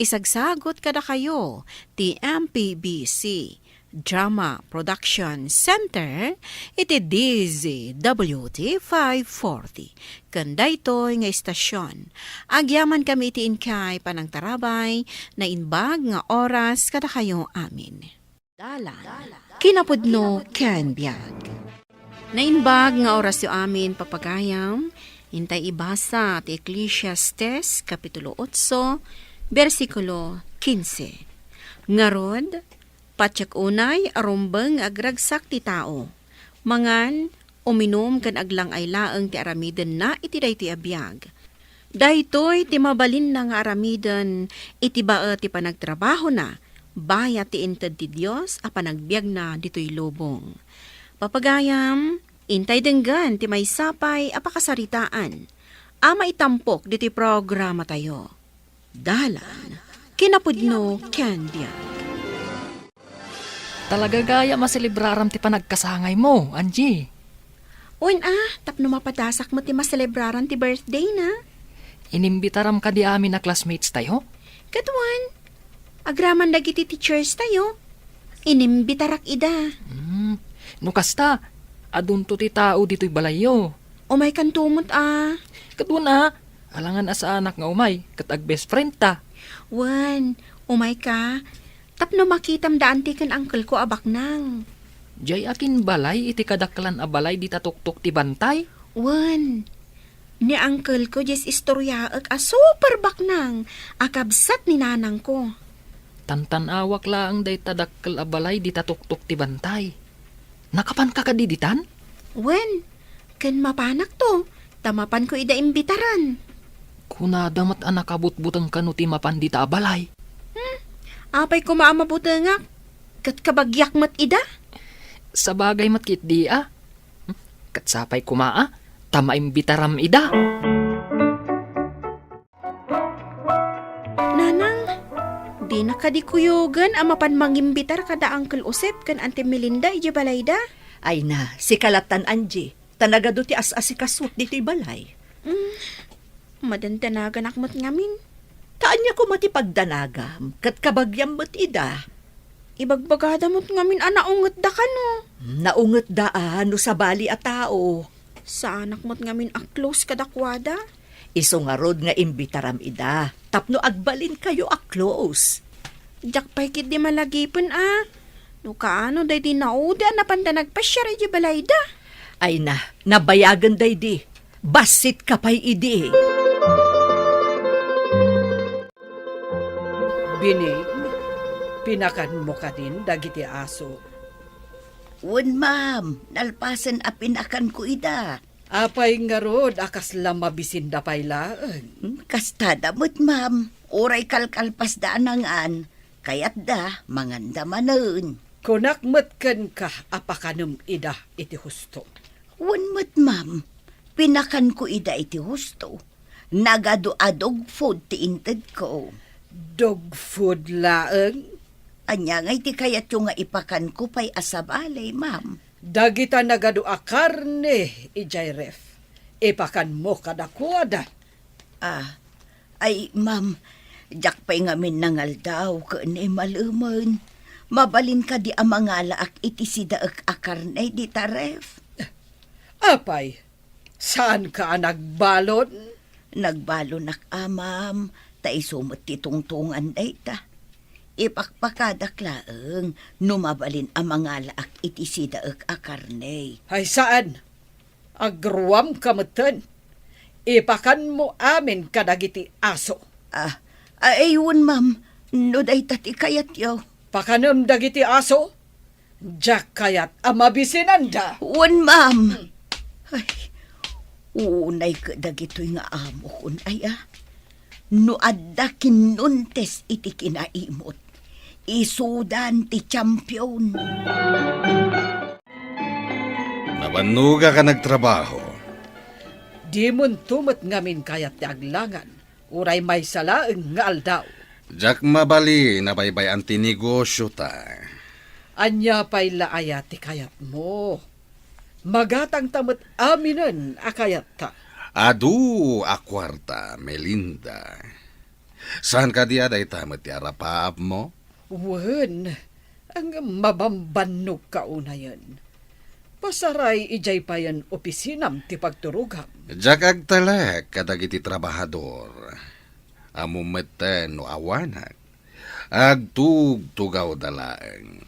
Isagsagut kadakayo ti M P B C Drama Production Center iti D Z W T five forty. Ken daytoy nga istasyon, agyamankami iti inkay panangtarabay, naimbag nga oras kadakayo amin. Dalan, kinapudno ken biag. Naimbag nga orasyo amin, papagayam, intay ibasa ti Eclesiastes, Kapitulo otso, bersikulo kinse. Ngarud, patiek unay a rumbeng nga agragsak ti tao, mangan, uminum ken aglang-ay laeng ti aramidenna iti daytoy a biag. Daytoy ti mabalinna nga aramiden iti baet ti panagtrabahona, bayat ti inted ti Dios a panagbiagna ditoy lubong. Papagayam, intay denggen ti maysa pay a pakasaritaan a maitampok ditoy programatayo. Dalan, kinapudno ken biag. Talaga gayam a selebraram ti panagkasangaymo, Angie. Wen a, tapno mapadasak met ti maselebraran ti birthday na. Inimbitaram kadi amin a classmates tayo? Ket wen, agraman dagiti teachers tayo. Inimbitarak ida. Hmm, no kasta, adunto ti tao ditoy balayyo. Umaykanto met a. Ket wen a, alangan a saanak nga umay, ket ag-best friend ta. Wen, umayka, tapno makitam da anti ken uncle ko a baknang. Diay akin balay iti kadakkelan a balay dita tuktok ti bantay? Wen, ni uncle ko diay istoryaek a super baknang a kabsat ni nanang ko. Tantan-awak laeng dayta dakkel a balay dita tuktok ti bantay. Nakapanka kadi ditan? Wen, ken mapanakto, ta mapanko ida imbitaran. Kunada met a nakabutbuteng kano ti mapan dita a balay. Hmm, apay koma a mabutengak? Ket kabagiak met ida? Sabagay met ketdi a. Hmm, ket sapay koma a, ta maimbitaram ida. Nanang, dina kadi kuyogen a mapan mangimbitar kada Uncle Josep ken Auntie Melinda idiay balayda? Ay na, sika lattan, Angie, ta nagadu ti as-asikasuak ditoy balay. Mm, madandanaganak met ngamin. Ta ania koma ti pagdanagam, ket kabagiam met ida. Ibagbagada met ngamin a naungetda kano. Naungetda a no sabali a tao. Saanak met ngamin a close kadakuada. Isu ngarud nga imbitaram ida tapno agbalinkayo a close. Diak pay ketdi malagipen a. No kaano daydi naudi a napanda nagpasiar idiay balayda? Ay na, nabayagen daydi. Bassit ka pay idi. Bining, pinakanmo kadin dagiti aso? Wen, ma'am. Nalpasen a pinakanko ida. Apay ngarud a kasla mabisinda pay laeng? Hmm, kastada met, ma'am. Uray kalkalpasda a nangan, kayatda manganda manen. Kunak met kenka a pakanem ida iti husto. Wen met, ma'am. Pinakanko ida iti husto. Nagadu a dog food ti intedko. Dog food laeng? Ania ngay ti kayatyo nga ipakanko pay a sabali, ma'am? Dagita nagadu a karne idiay ref, ipakanmo kadakuada. Ah, ay, ma'am, diak pay ngamin nangaldaw ken malemen. Mabalin kadi a mangalaak iti sidaek a karne dita ref? Apay, saanka a nagbalon? Nagbalonak a, ma'am, ta isu met ti tungtongan dayta. Ipakpakadak laeng no mabalin a mangalaak iti sidaek a karne. Ay, saan? Agruamka metten. Ipakanmo amin kadagiti aso. Ah, ay, wen, ma'am, no dayta ti kayatyo. Pakanem dagiti aso. Diak kayat a mabisinanda. Wen, ma'am. Ay, unay ket dagitoy nga amokon, aya. No adda kinnuntes iti kinaimot, isudan ti champion. Nabannogak a nagtrabaho. Dimonto met ngamin kayat ti aglangan, uray maysa laeng nga aldaw. Diak mabalin a baybay-an ti negosiota. Ania pay la aya ti kayatmo? Magatangta met aminen a kayatta. Adu a kuarta, Melinda. Saan kadi a dayta met ti arapaapmo? Wen, ngem mabambannogka unayen. Pasaray idiay payen opisinam ti pagturogam. Diak agtalek kadagiti trabahador. Ammom metten no awanak, agtugtugawda laeng.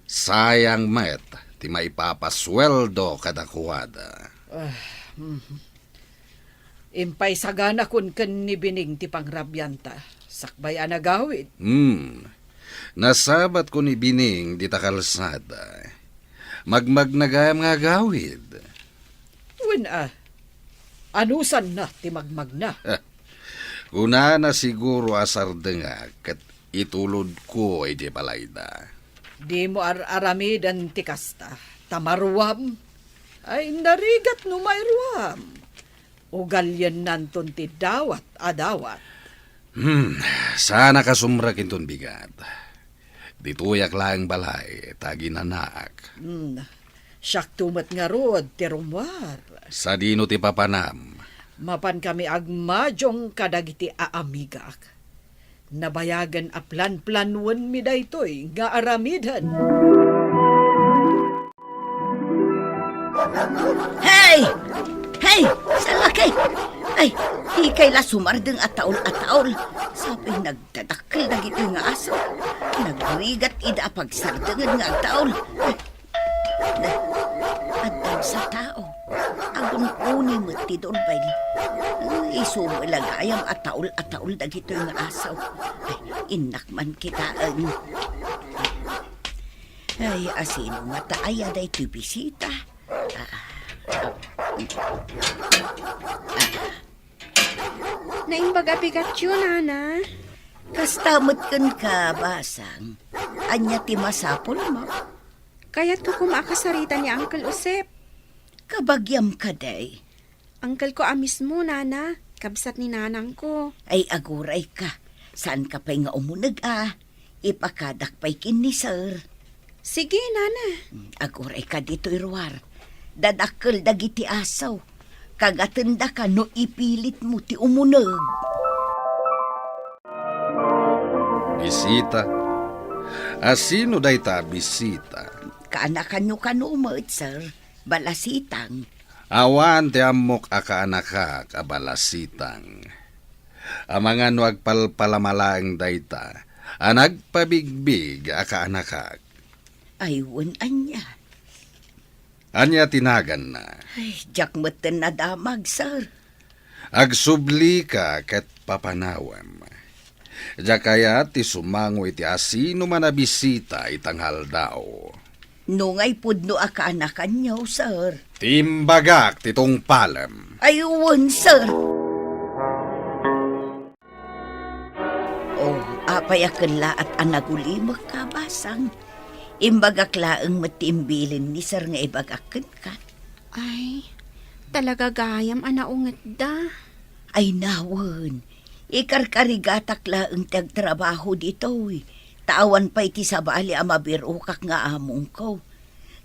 Sayang met ti maipapasueldo kadakuada. Ah, mhm. Impay saganakon ken ni Bining ti pangrabianta, sakbay a nagawid. Hmm. Nasabatko ni Bining dita kalsada. Magmagna gayam nga agawid. Wen a, anusanna ti magmagna? Kunana siguro a sardengak ket itulodko idiay balayda. Dimo ar-aramiden ti kasta, ta maruam. Ay, narigat no mairuam. Ugaliennanton ti dawat a dawat. Hmm, saanak a sumrek inton bigat. Ditoyak laeng balay, ta aginanak. Hmm, siakto met ngarud ti rummuar. Sadino ti papanam? Mapankami agmadiong kadagiti aamigak. Nabayagen a planplanwenmi daytoy nga aramiden. Hey! Hey! Salaki! Ay, dikay la sumardeng a taol a taol. Sapay nagdadakkel dagitoy nga aso. Nagrigat ida a pagsardengen nga agtaol. Ay, na, addan sa tao. Agun-uni met ti doorbell. Isu met la gayam a taol a taol dagitoy nga aso. Ay, innak man kitaen. Ay, asino ngata aya daytoy bisita? Ah, ah, ah. Naimbag a bigatyo, Nana. Kasta met kenka, Basang. Ania ti masapulmo? Kayatko koma a kasarita ni Uncle Josep. Kabagiam kadi? Uncle ko a mismo, Nana. Kabsat ni nanangko. Ay, aguray ka. Saanka pay nga umuneg a. Ipakadak pay ken ni Sir. Sige, Nana. Hmm, aguray ka ditoy ruar. Dadakkel dagiti aso. Kagatendaka no ipilitmo ti umuneg. Bisita? Asino dayta a bisita? Kaanakanyo kano met, Sir. Balasitang. Awan ti ammok a kaanakak a balasitang. Amangan no agpalpalama laeng dayta a nagpabigbig a kaanakak. Ay, wen ania? Ania ti naganna? Ay, diak metten nadamag, sir. Agsublika ket papanawem. Diak kayat ti sumango iti asinoman a bisita ita nga aldaw. No ngay pudno a kaanakanyo, sir. Ti imbagak ti tungpalem. Ay, wen, sir. Oh, apay a kellaat a nagulimekka, Basang? Imbagak laeng met ti imbilin ni sir nga ibagak kenka. Ay, talaga gayam a naungetda. Ay, nawen, ikarkarigatak laeng ti agtrabaho ditoy, ta awan pay ti sabali a mabirokak nga amongko.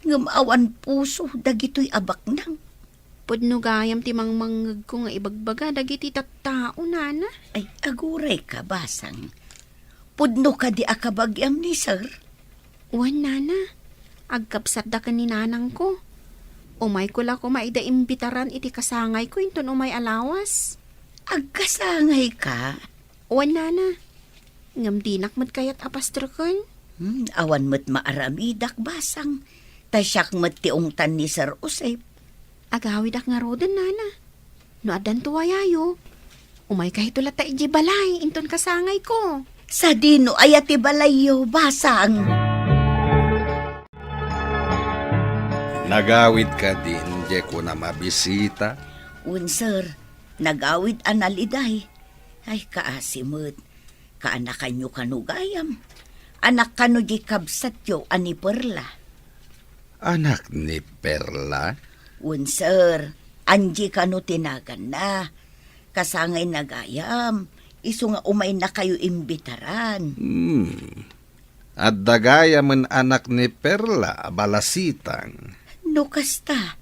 Ngem awan puso dagitoy a baknang. Pudno gayam ti mangmangngegko nga ibagbaga dagiti tattao, nana. Ay, agurayka, Basang. Pudno kadi a kabagiam ni sir? Wen, nana. Agkabsatda ken ni nanangko. Umayko la koma ida imbitaran iti kasangayko inton umay a lawas. Agkasangayka? Wen, nana. Ngem dinak met kayat a pastreken. Hmm, awan met maaramidak, Basang. Ta siak met ti ungtan ni Sir Josep. Agawidak ngaruden, nana. No addanto a yayo, umayka hito latta idiay balay, inton kasangayko. Sadino aya ti balayyo, Basang? Nagawid kadin diay kunam a bisita? Wen, sir. Nagawid a naliday. Ay, kaasi met. Kaanakanyo kano gayam? Anak kano diay kabsatyo a ni Perla? Anak ni Perla? Wen, sir. Angie kano ti naganna. Kasangayna gayam, isu nga umaynakayo imbitaran. Hmm. Adda gayamen anak ni Perla a balasitang. No kasta,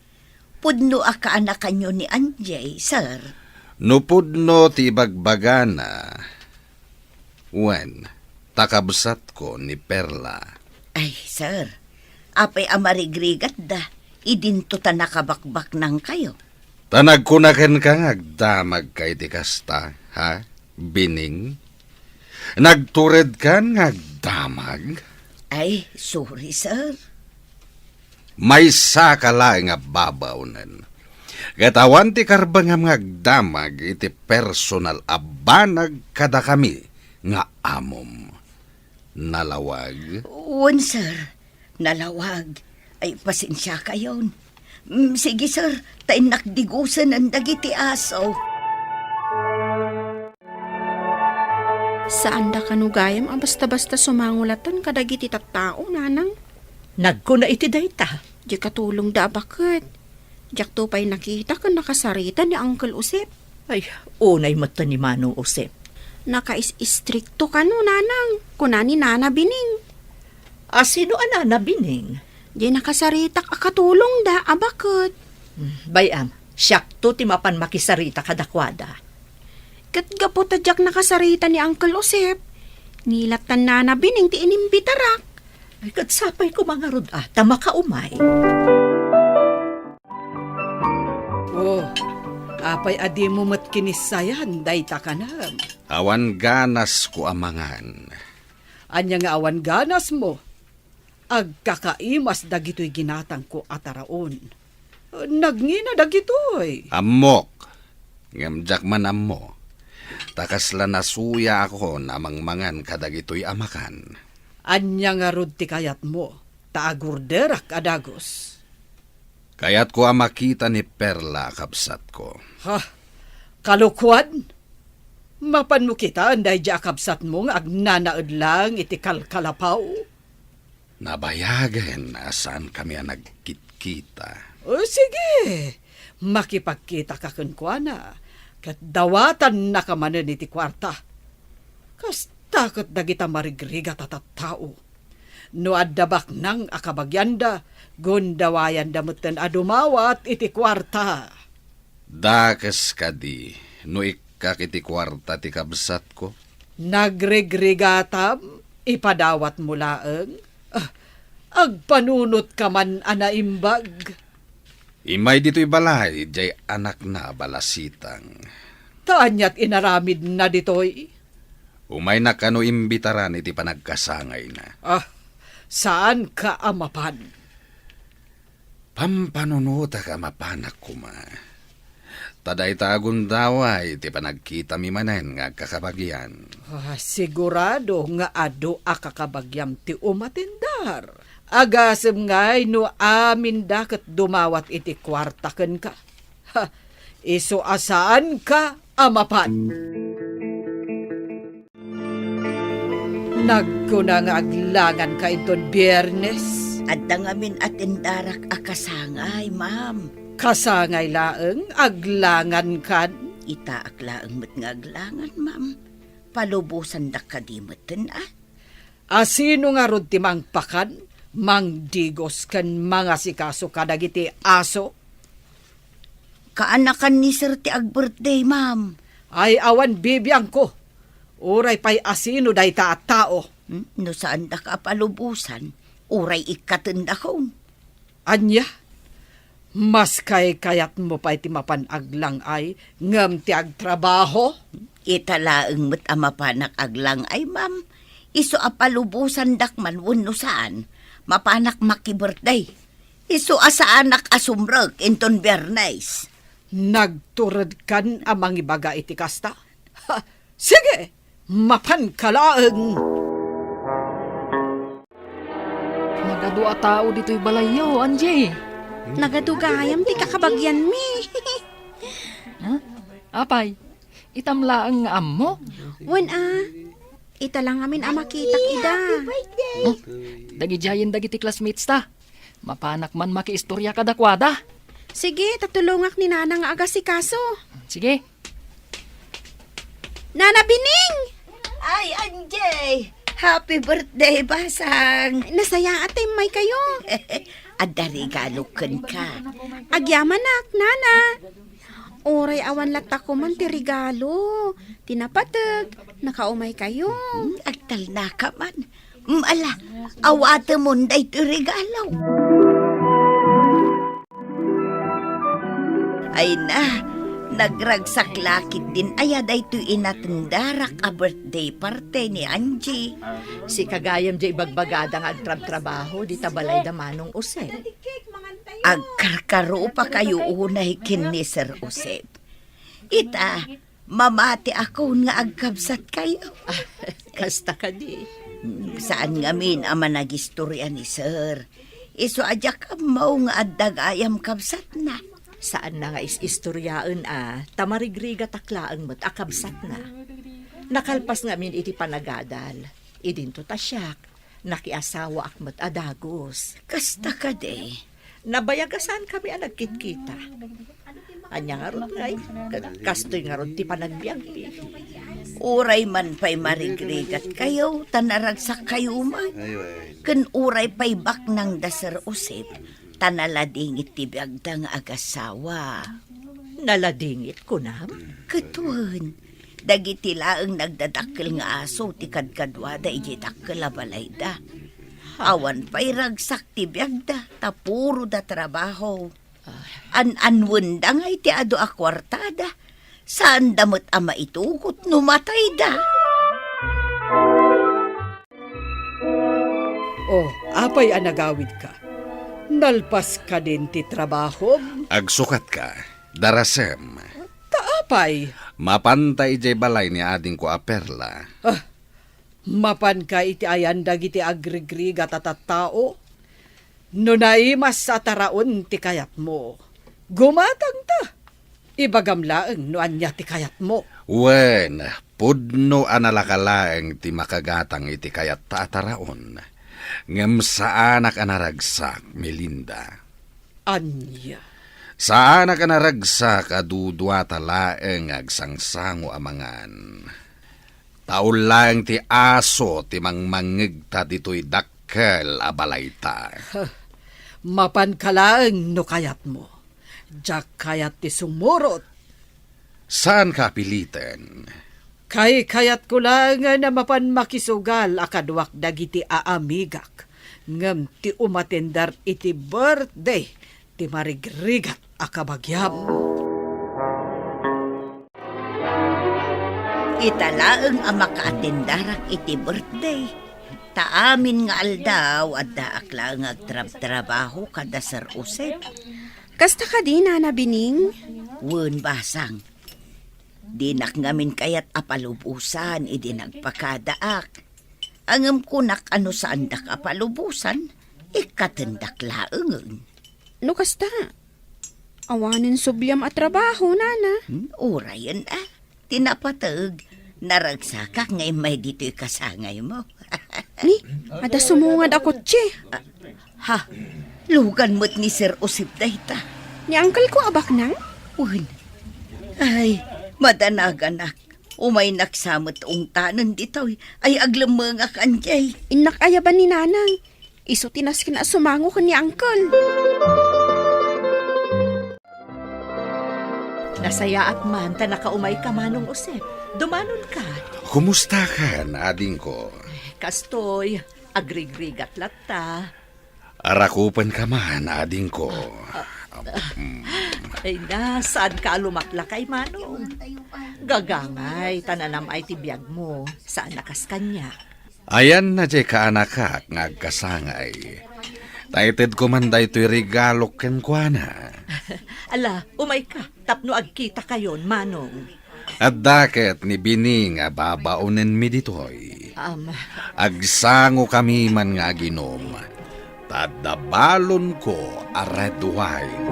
pudno a kaanakanyo ni Angie, sir? No pudno ti ibagbagana, wen, ta kabsatko ni Perla. Ay, sir, apay a marigrigatda, idinto ta nakabakbaknangkayo? Ta nagkuna kenka nga agdamagka iti kasta, ha, Bining? Nagturedkan nga agdamag? Ay, sorry, sir. Maysaka laeng a babaonen. Ket awan ti karbengam nga agdamag iti personal a banag kadakami nga amom. Nalawag? Wen, sir. Nalawag. Ay, pasensiakayon. Mm, sige, sir. Ta innak digusen dagiti aso. Saanda kano gayam a basta-basta sumangulatan kadagiti tattao, nanang? Nagkuna iti dayta. Di katulongda a baket. Diakto pay nakita ken nakasarita ni Uncle Josep. Ay, unay met ni Manong Josep. Nakais-istrikto kano, nanang, kuna ni Nana Bining. A, sino a Nana Bining? Diay nakasaritak a katulongda a baket. Hmm, bay-am, siakto ti mapan makisarita kadakuada. Ket gapu ta diak nakasarita ni Uncle Josep, nilattan Nana Bining ti inimbitarak. Ay, ket sapay koma ngarud a, ta makaumay. Oh, apay a dimo met kinissayan dayta kanam? Awan ganasko a mangan. Ania nga awan ganasmo? Agkakaimas dagitoy ginatangko a taraon. Nagngina dagitoy. Ammok, ngem diak man ammo. Ta kasla nasuyaakon a mangmangan kadagitoy a makan. Ania ngarud ti kayatmo, ta agurderak a dagus? Kayatko a makita ni Perla a kabsatko. Ha? Kalokoan? Mapanmo kitaen daydiay a kabsatmo nga agnanaed laeng iti kalkalapaw? Nabayagen a saankami a nagkitkita. O, sige. Makipagkitaka kenkuana, ket dawatannaka manen iti kuarta. Kasta ket dagita marigrigat a tattao. No adda baknang a kabagianda, gundawayanda metten a dumawat iti kuarta. Dakes kadi no ikkak iti kuarta ti kabsatko? Nagrigrigatam, ipadawatmo laeng. Ah, agpanunotka man a naimbag. Immay ditoy balay, diay anakna a balasitang. Ta aniat inaramidna ditoy? Umaynak kano imbitaran iti panagkasangayna. Ah, Saanka a mapan. Pampanunotak a mapanak koma. Ta dayta a gundaway ti panagkitami manen nga agkakabagian. Ah, sigurado nga adu a kakabagiam ti umatindar. Agasem ngay no aminda ket dumawat iti kuarta kenka. Ha, isu a saanka a mapan. Nagkuna nga aglanganka inton Biyernes. Adda ngamin a tindarak a kasangay, ma'am. Kasangay laeng, aglangankan? Itaak laeng met nga aglangan, ma'am. Palubosandak kadi metten, a? A sino ngarud ti mangpakan, mangdigos ken mangasikaso kadagiti aso? Kaanakan ni Sir ti ag-birthday, ma'am. Ay, awan bibiangko. Uray pay a sino dayta a tao. Hmm? No saandak a palubosan, uray ikkatendakon. Ania? Mas kaykayatmo pay ti mapan aglang-ay ngem ti agtrabaho? Ita laeng met a mapanak aglang-ay, ma'am. Isu a palubosandak man wenno saan, mapanak maki-birthday. Isu a saanak a sumrek inton Biyernes. Nagturedkan a mangibaga iti kasta? Ha, sige, mapanka laeng. Nagadu a tao ditoy balayyo, Angie. Nagadu gayam ti kakabagianmi. Ha? Apay, itam laeng nga ammo? Wen a, ita la ngamin a makitak ida. Oh, dagidiayen dagiti classmates ta. Mapanak man makiistorya kadakuada. Sige, ta tulongak ni Nana nga agasikaso. Sige. Nana Bining! Ay, Angie! Happy birthday, basang! Nasayaat ta immay kayo. Adda regalo kenka. Agyamanak, Nana. Uray awan latta koman ti regalo. Ti napateg, nakaumay kayo. Hmm, agtalnaka man. Mm, ala, awatemon daytoy regalo. Ay na, nagragsak la ketdin aya daytoy inatendarak a birthday party ni Angie. Sika gayam diay ibagbagada nga agtrabtrabaho dita balay da Manong Jose. Agkarkarupakayo unay ken ni Sir Jose. Ita, mamatiakon nga agkabsatkayo. Ah, kasta kadi. Hmm, saan ngamin a managistorya ni Sir. Isu a diak ammo nga adda gayam kabsatna. Saanna nga is-istoryaen a, ta marigrigatak laeng met a kabsatna. Nakalpas ngamin iti panagadal, idinto ta siak, nakiasawaak met a dagus. Kasta kadi. Nabayag a saankami a nagkitkita. Ania ngarud ngay, ket kastoy ngarud ti panagbiagmi. Uray man pay marigrigatkayo, ta naragsakkayo man. Ken uray pay baknang da Sir Josep, ta naladingit ti biagda nga agasawa. Naladingit, kunam? Ket wen, dagiti laeng nagdadakkel nga aso ti kadkaduada idiay dakkel a balayda. Awan pay ragsak ti biagda, ta puro da trabaho. An-anwenda ngay ti adu a kuartada. Saanda met a maitugot no matayda. Oh, apay a nagawidka? Nalpas kadin ti trabahom? Agsukatka, darasem. Ta apay? Mapanta idiay balay ni adingko a Perla. Ah, mapanka iti ayan dagiti agrigrigat a tattao? No naimas a taraon ti kayatmo, gumatangta. Ibagam laeng no ania ti kayatmo. Wen, pudno a nalaka laeng ti makagatang iti kayatta a taraon. Ngem saanak a naragsak, Melinda. Ania? Saanak a naragsak a duduata laeng nga agsangsango a mangan. Ta ullaeng ti aso ti mangmangngegta ditoy dakkel a balayta. Huh. Mapanka laeng no kayatmo. Diak kayat ti sumurot. Saanka a piliten. Kaykayatko laengen a mapan makisugal a kaduak dagiti aamigak, ngem ti umatender iti birthday ti marigrigat a kabagiam. Ita laeng a makaatendarak iti birthday. Ta amin nga aldaw, addaak laeng nga agtrabtrabaho kada Sir Josep. Kasta kadi, Nana Bining? Wen, basang. Dinak ngamin kayat a palubosan idi nagpakadaak. Ngem kunak a no saandak a palubosan, ikkatendak laengen. No kasta, awanen subliam a trabaho, Nana. Hmm, urayen a. Ti napateg, naragsakak nga immay ditoy kasangaymo. Ni, adda sumungad a kotse. Ha? Lugan met ni Sir Josep dayta. Ni uncle ko a baknang? Wen. Ay, madanaganak. Umaynak sa met ungtanen ditoy. Ay, aglemmengak anjay. Innak ayaban ni Nanang. Isu ti nasken a sumango ken ni uncle. Nasayaat man ta nakaumayka, Manong Josep. Dumanonka. Kumustakan, adingko? Kastoy, agrigrigat latta. Arakupenka man, adingko. Mm. Ay na, saanka a lumaklakay, Manong? Gagangay, ta nanam-ay ti biagmo. Saan a kas kaniak. Ayanna diay kaanakak nga agkasangay. Ta itedko man daytoy regalok kenkuana. Ala, umayka, tapno agkitakayon, Manong. Adda ket ni Bini nga babaonenmi ditoy. Am. Agsangokami man nga aginom. Ta adda balonko a red wine.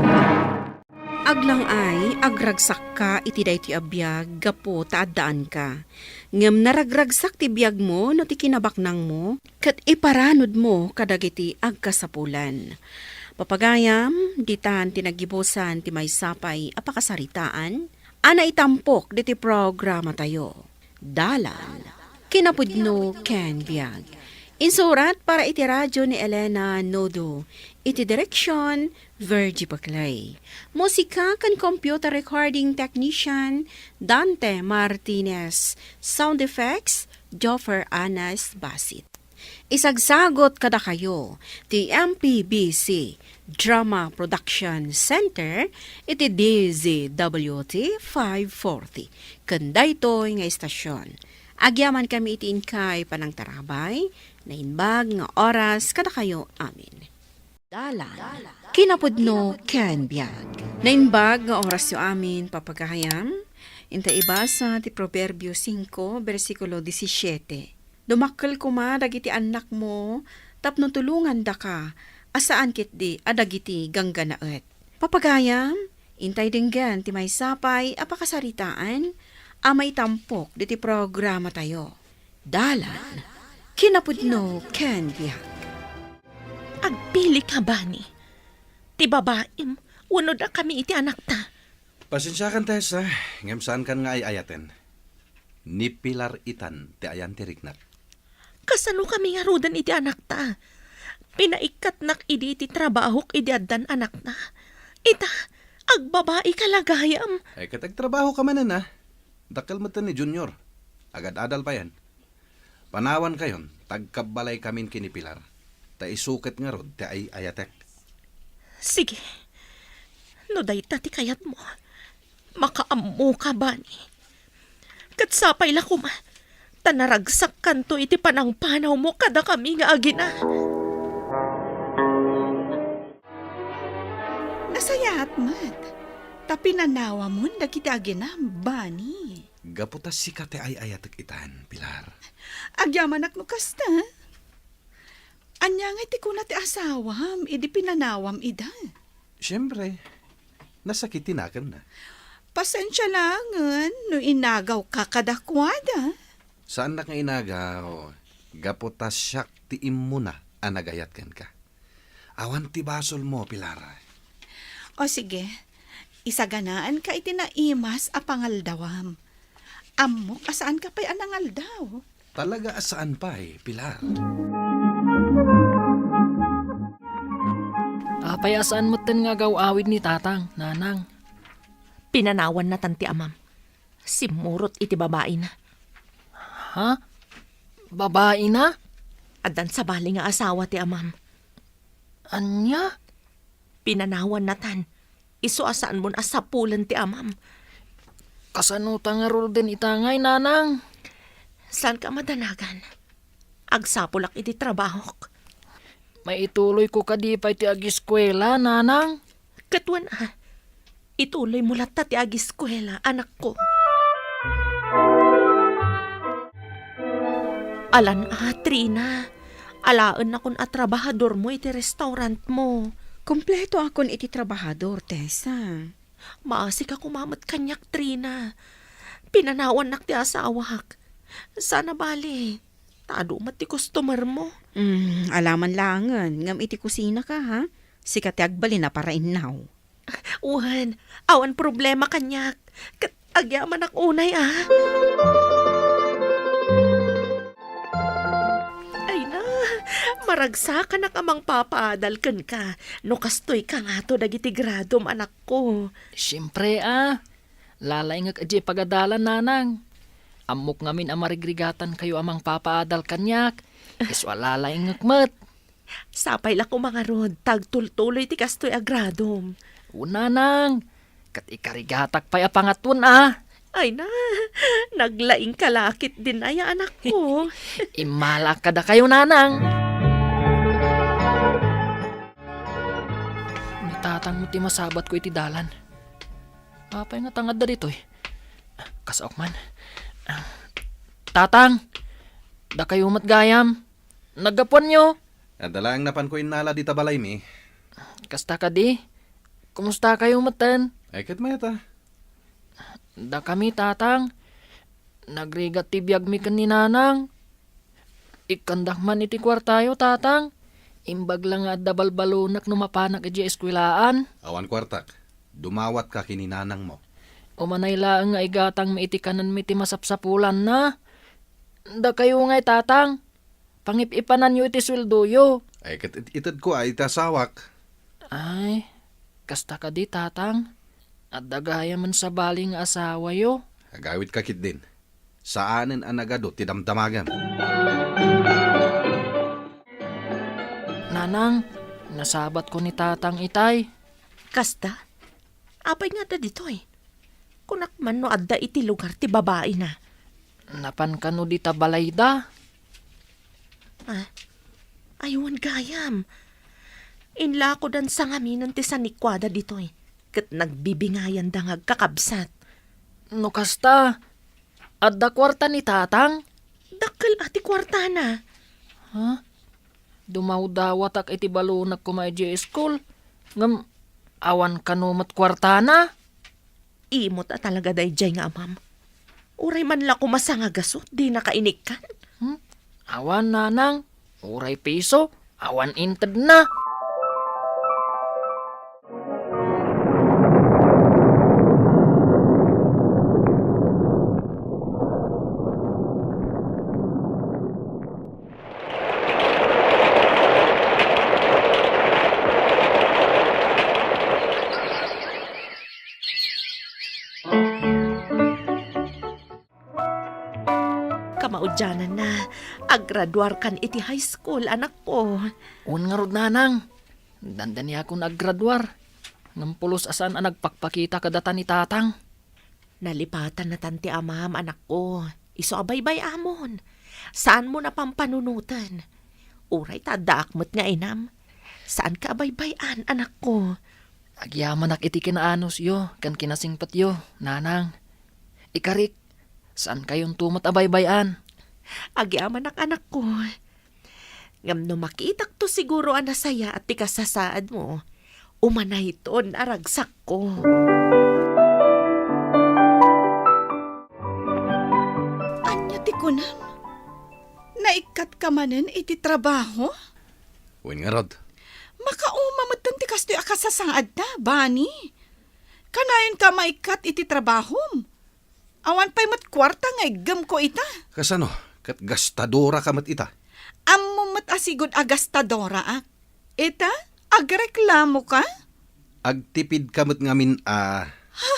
Aglang-ay, agragsakka iti daytoy a biag gapu ta addaanka. Ngem naragragsak ti biagmo no ti kinabaknangmo, ket iparanudmo kadagiti agkasapulan. Papagayam, ditan ti naggibusan ti maysa pay a pakasaritaan a naitampok ditoy programatayo. Dalan, kinapudno ken biag. Insurat para iti radyo ni Elena Nodo. Iti direksyon, Virgie Paclay. Musika ken computer recording technician, Dante Martinez. Sound effects, Joffer Anas Basit. Isagsagot kadakayo ti M P B C Drama Production Center iti D Z W T five forty. Ken daytoy nga istasyon, agyamankami iti inkay panangtarabay, naimbag nga oras kadakayo amin. Dalan, kinapudno ken biag. Naimbag nga orasyo amin, papagayam. Inta ibasa ti Proverbio singko, bersikulo disisiete. Dumakkel koma dagiti annakmo tapno tulongandaka, a saan ketdi a dagiti gangganaet. Papagayam, intay denggen ti maysa pay a pakasaritaan a maitampok ditoy programatayo. Dalan, kinapudno ken biag. Agpilika, Bani. Ti babaim, wenno dakami iti anakta. Pasensiakan, Tessa, ngem saankan nga ay-ayaten. Ni Pilar itan ti ayan ti riknak. Kasanokami ngaruden iti anakta? Pinaikkatnak idi iti trabahok idi addan anakna. Ita, agbabaika la gayam. Ay, ket agtrabahoka manen, a. Dakkel metten ni Junior. Agad-adal payen. Panawankayon, ta agkabbalaykamin ken ni Pilar. Ta isu ket ngarud ti ay-ayatek. Sige. No dayta ti kayatmo, makaammoka, Bani. Ket sapay la koma, ta naragsakkanto iti panangpanawmo kadakami nga agina. Nasayaat met, ta pinanawamon dagiti aginam, Bani. Gapu ta sika ti ay-ayatek itan, Pilar. Agyamanak no kasta. Ania ngay ti kuna ti asawam idi pinanawam ida? Siempre, nasakit ti nakenna. Pasensia laengen no inagawka kadakuada. Saannak nga inagaw, gapu ta siak ti immuna a nagayat kenka. Awan ti basolmo, Pilar. O sige, isaganaanka iti naimas a pangaldawam. Ammok a saanka pay a nangaldaw. Talaga a saan pay, Pilar. Apay a saan metten nga agaw-awid ni Tatang, Nanang? Pinanawannatan ti amam. Simmurot iti babaina. Ha? Babaina? Addan sabali nga asawa ti amam. Ania? Pinanawannatan. Isu a saanmon a sapulen ti amam. Kasano ta ngaruden ita ngay, Nanang? Saanka a madanagan. Agsapulak iti trabahok. Maituloyko kadi pay ti agiskuela, nanang? Ket wen a, ituloymo latta ti agiskuela, anakko. Alan a, Trina. Alaennakon a trabahadormo iti restaurantmo. Kompleto akon iti trabahador, Tessa. Maasik a kumamet kaniak, Trina. Pinanawannak ti asawak. Sana bali, tadu met ti customermo. Mm, alaman laengen, ngem iti kusina ka, ha? Sika ti agbalin a parainnaw. Wen, awan problema kaniak. Ket agyamanak unay, a. Ay na, maragsakanak a mangpapaadal kenka no kastoy ka ngato dagiti gradom, anakko. Siempre, a. Lalaingek idiay pagadalan, nanang. Ammok ngamin a marigrigatankayo a mangpapaadal kaniak. Isu a lalaingek met. Sapay la koma ngarud, ta agtultuloy ti kastoy a gradom. O, nanang, ket ikarigatak pay a pangatuen, a. Ay na, naglaing ka la ketdin aya, anakko. Immalaak kadakayo, nanang. Ni tatang met ti masabatko iti dalan. Apay nga tangadda ditoy? Kasaok man. Tatang, dakayo met gayam. Naggapuanyo? Adda laeng napanko innala dita balaymi. Kasta kadi? Kumustakayo metten? Ay, ket mayat a. Dakami, tatang. Nagrigat ti biagmi ken ni nanang. Ikkandak man iti kuartayo, tatang. Imbag la nga adda balbalonak no mapanak idiay eskuelaan. Awan kuartak. Dumawatka ken ni nanangmo. Umanay laeng nga igatangmi iti kanenmi ti masapsapulanna. Dakayo ngay, tatang. Pangip-ipananyo iti sueldoyo. Ay, ket it-, itedko a iti asawak. Ay, kasta kadi, tatang? Adda gayamen sabali nga asawayo. Agawitka ketdin. Saanen a nagadu ti damdamagem. Nanang, nasabatko ni tatang itay. Kasta? Apay nga adda ditoy? Kunak man no adda iti lugar ti babaina. Napan kano dita balayda? Ah, ay wen gayam. Inlakodan sangaminen ti sanikuada ditoy, ket nagbibingayanda nga agkakabsat. No kasta, adda kuarta ni tatang? Dakkel a ti kuartana. Ha? Dumawdawatak iti balonak koma idiay school, ngem awan kano met kuartana? Imot a talaga daydiay nga amam. Uray man la koma sangagasut, dinaka inikkan. Hmm? Awan, nanang. Uray piso, awan intedna. Kamaudiananna, aggraduarkan iti high school, anakko. Wen ngarud, nanang. Dandaniakon aggraduar. Ngem pulos a saan a nagpakpakita kadata ni tatang. Nalipatannatan ti amam, anakko. Isu a baybay-amon. Saanmon a pampanunoten. Uray ta addaak met nga inam. Saanka a baybay-an, anakko. Agyamanak iti kinaanusyo ken kinasingpetyo, nanang. Ikarik, saankayonto met a baybay-an. Agyamanak, anakko. Ngem no makitakto siguro a nasayaat ti kasasaadmo, umanayton a ragsakko. Ania ti kunam? Naikkatka manen iti trabaho? Wen ngarud. Makauma metten ti kastoy a kasasaadta, Bani. Kanayonka maikkat iti trabahom. Awan pay met kuarta nga iggemko ita. Kasano? Ket gastadoraka met ita. Ammom met a sigud a gastadoraak. Ita, agreklamoka? Agtipidka met ngamin a. Ha?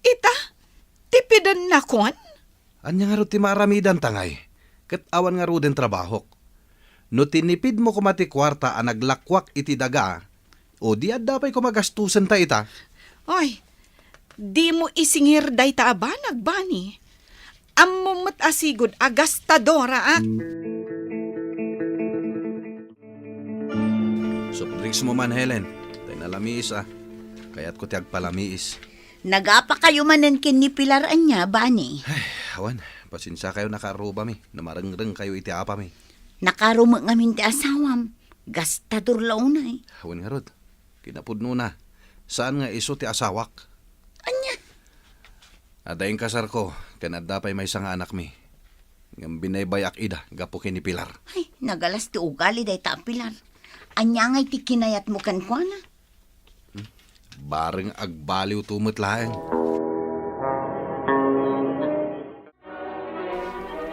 Ita? Tipidennakon? Ania ngarud ti maaramidanta ngay? Ket awan ngaruden trabahok. No tinipidmo koma ti kuarta a naglakuak iti daga, o di adda pay koma gastosenta ita? Oy, dimo isingir dayta a banag, Bani. Ammom met a sigud a gastadoraak. Soft drinks mo man, Helen. Tay nalamiis, ah. Kayatko ti agpalamiis. Nagapakayo manen ken ni Pilar ania, Bani? Ay, awan. Pasensiakayo, nakaarrubami no marengrengkayo iti apami. Nakarumek ngamin ti asawam. Gastador la unay. Awan ngarud. Kinapudnona, saan nga isu ti asawak. Ania? Adda inkasarko, ken adda pay maysa nga anakmi. Ngem binaybay-ak ida gapu ken ni Pilar. Ay, nagalas ti ugali dayta a Pilar. Ania ngay ti kinayatmo kenkuana? Hmm? Bareng agbaliwto met laeng.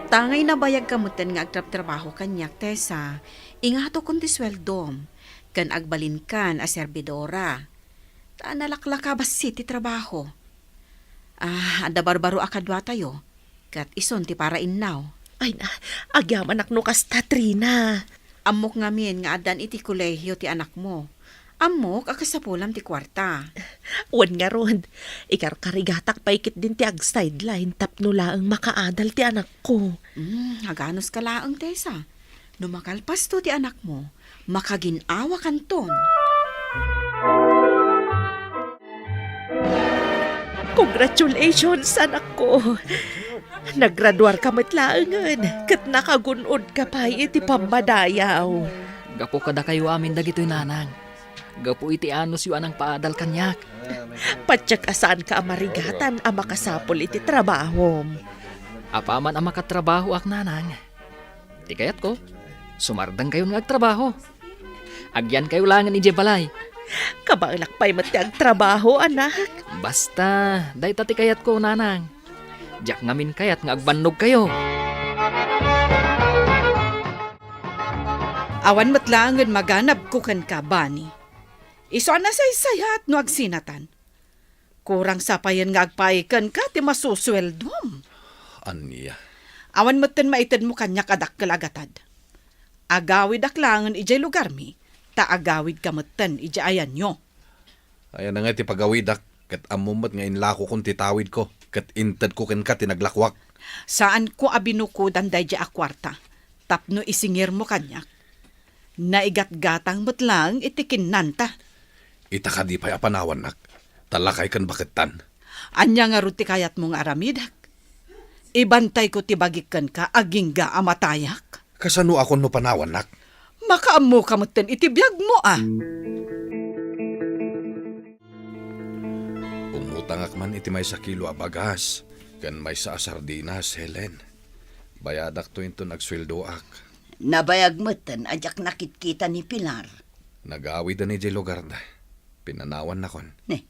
Ta ngay nabayagka metten nga agtrabtrabaho kaniak, Tessa, ingatokon ti sueldom, ken agbalinkan a serbidora. Ta nalaklaka bassit ti trabaho. Ah, adda barbaro a kaduatayo, ket isun ti parainnaw. Ay na, agyamanak no kasta, Trina. Ammok ngamin nga addan iti kolehio ti anakmo. Ammok a kasapulam ti kuarta. Wen ngarud, ikarkarigatak pay ketdin ti agsideline tapno laeng makaadal ti anakko. Hmm, aganuska laeng, Tessa. No makalpasto ti anakmo, makagin-awakanton. Congratulations, anakko! Nagraduarka met laengen, ket nakagun-odka pay iti pammadayaw. Gapu kadakayo amin dagitoy, nanang. Gapu iti anusyo a nangpaadal kaniak. Patiek a saanka a marigatan a makasapul iti trabahom. Apaman a makatrabahoak, nanang, ti kayatko, sumardengkayon nga agtrabaho. Agyankayo laengen idiay balay. Kabaelak pay met ti agtrabaho, anak. Basta, dayta ti kayatko, nanang. Diak ngamin kayat nga agbannogkayo. Awan met laengen maganabko kenka, Bani. Isu a nasaysayaat no agsinatan. Kurang sa payen nga agpaay kenka ti masusueldom. Ania? Awan metten maitedmo kaniak a dakkel a gatad. Agawidak laengen idiay lugarmi, ta agawidka metten idiay ayanyo. Ayan ngay ti pagawidak, ket ammom met nga inlakokon ti tawidko, ket intedko kenka ti naglakoak. Saanko a binukodan daydiay a kuarta tapno isingirmo kaniak. Naigatgatang met laeng iti kinnanta. Ita kadi pay a panawannak, ta lakay ken bakettan. Ania ngarud ti kayatmo nga aramidek? Ibantayko ti bagik kenka agingga a matayak? Kasanoakon no panawannak? Makaammoka metten iti biagmo a. Umutangak man iti maysa kilo a bagas ken maysa a sardinas, Helen. Bayadakto inton agsueldoak. Nabayag metten a diak nakitkita ni Pilar. Nagawiden idiay lugarda. Pinanawannakon. Ne,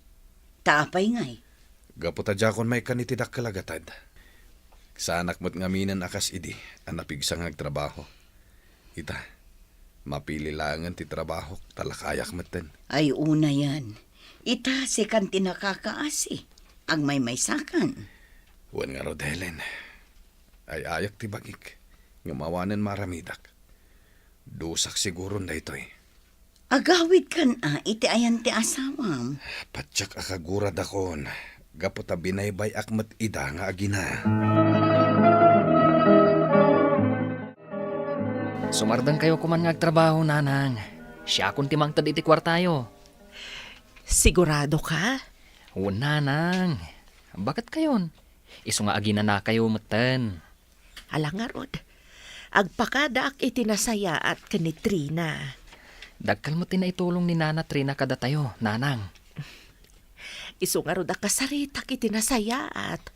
ta apay ngay? Gapu ta diakon maikkan iti dakkel a gatad. Saanak met ngaminen a kas idi a napigsa nga agtrabaho. Ita, mapili laengen ti trabahok ta lakayak metten. Ay, unayen. Ita, sikan ti nakakaasi. Agmaymaysakan. Wen ngarud, Helen. Ay-ayak ti bagik, ngem awanen maaramidak. Dusak siguron daytoy. Agawidkan a iti ayan ti asawam. Patiek a kaguradakon, gapu ta binaybay-ak met ida nga agina. Sumardengkayo koman nga agtrabaho, nanang. Siakon ti mangted iti kuartayo. Sigurado ka? Wen, nanang. Baketkayon? Isu nga aginanakayo metten. Ala ngarud, agpakadaak iti nasayaat ken ni Trina. Dakkel met ti naitulong ni Nana Trina kadatayo, nanang. Isu ngarud a kasaritak iti nasayaat,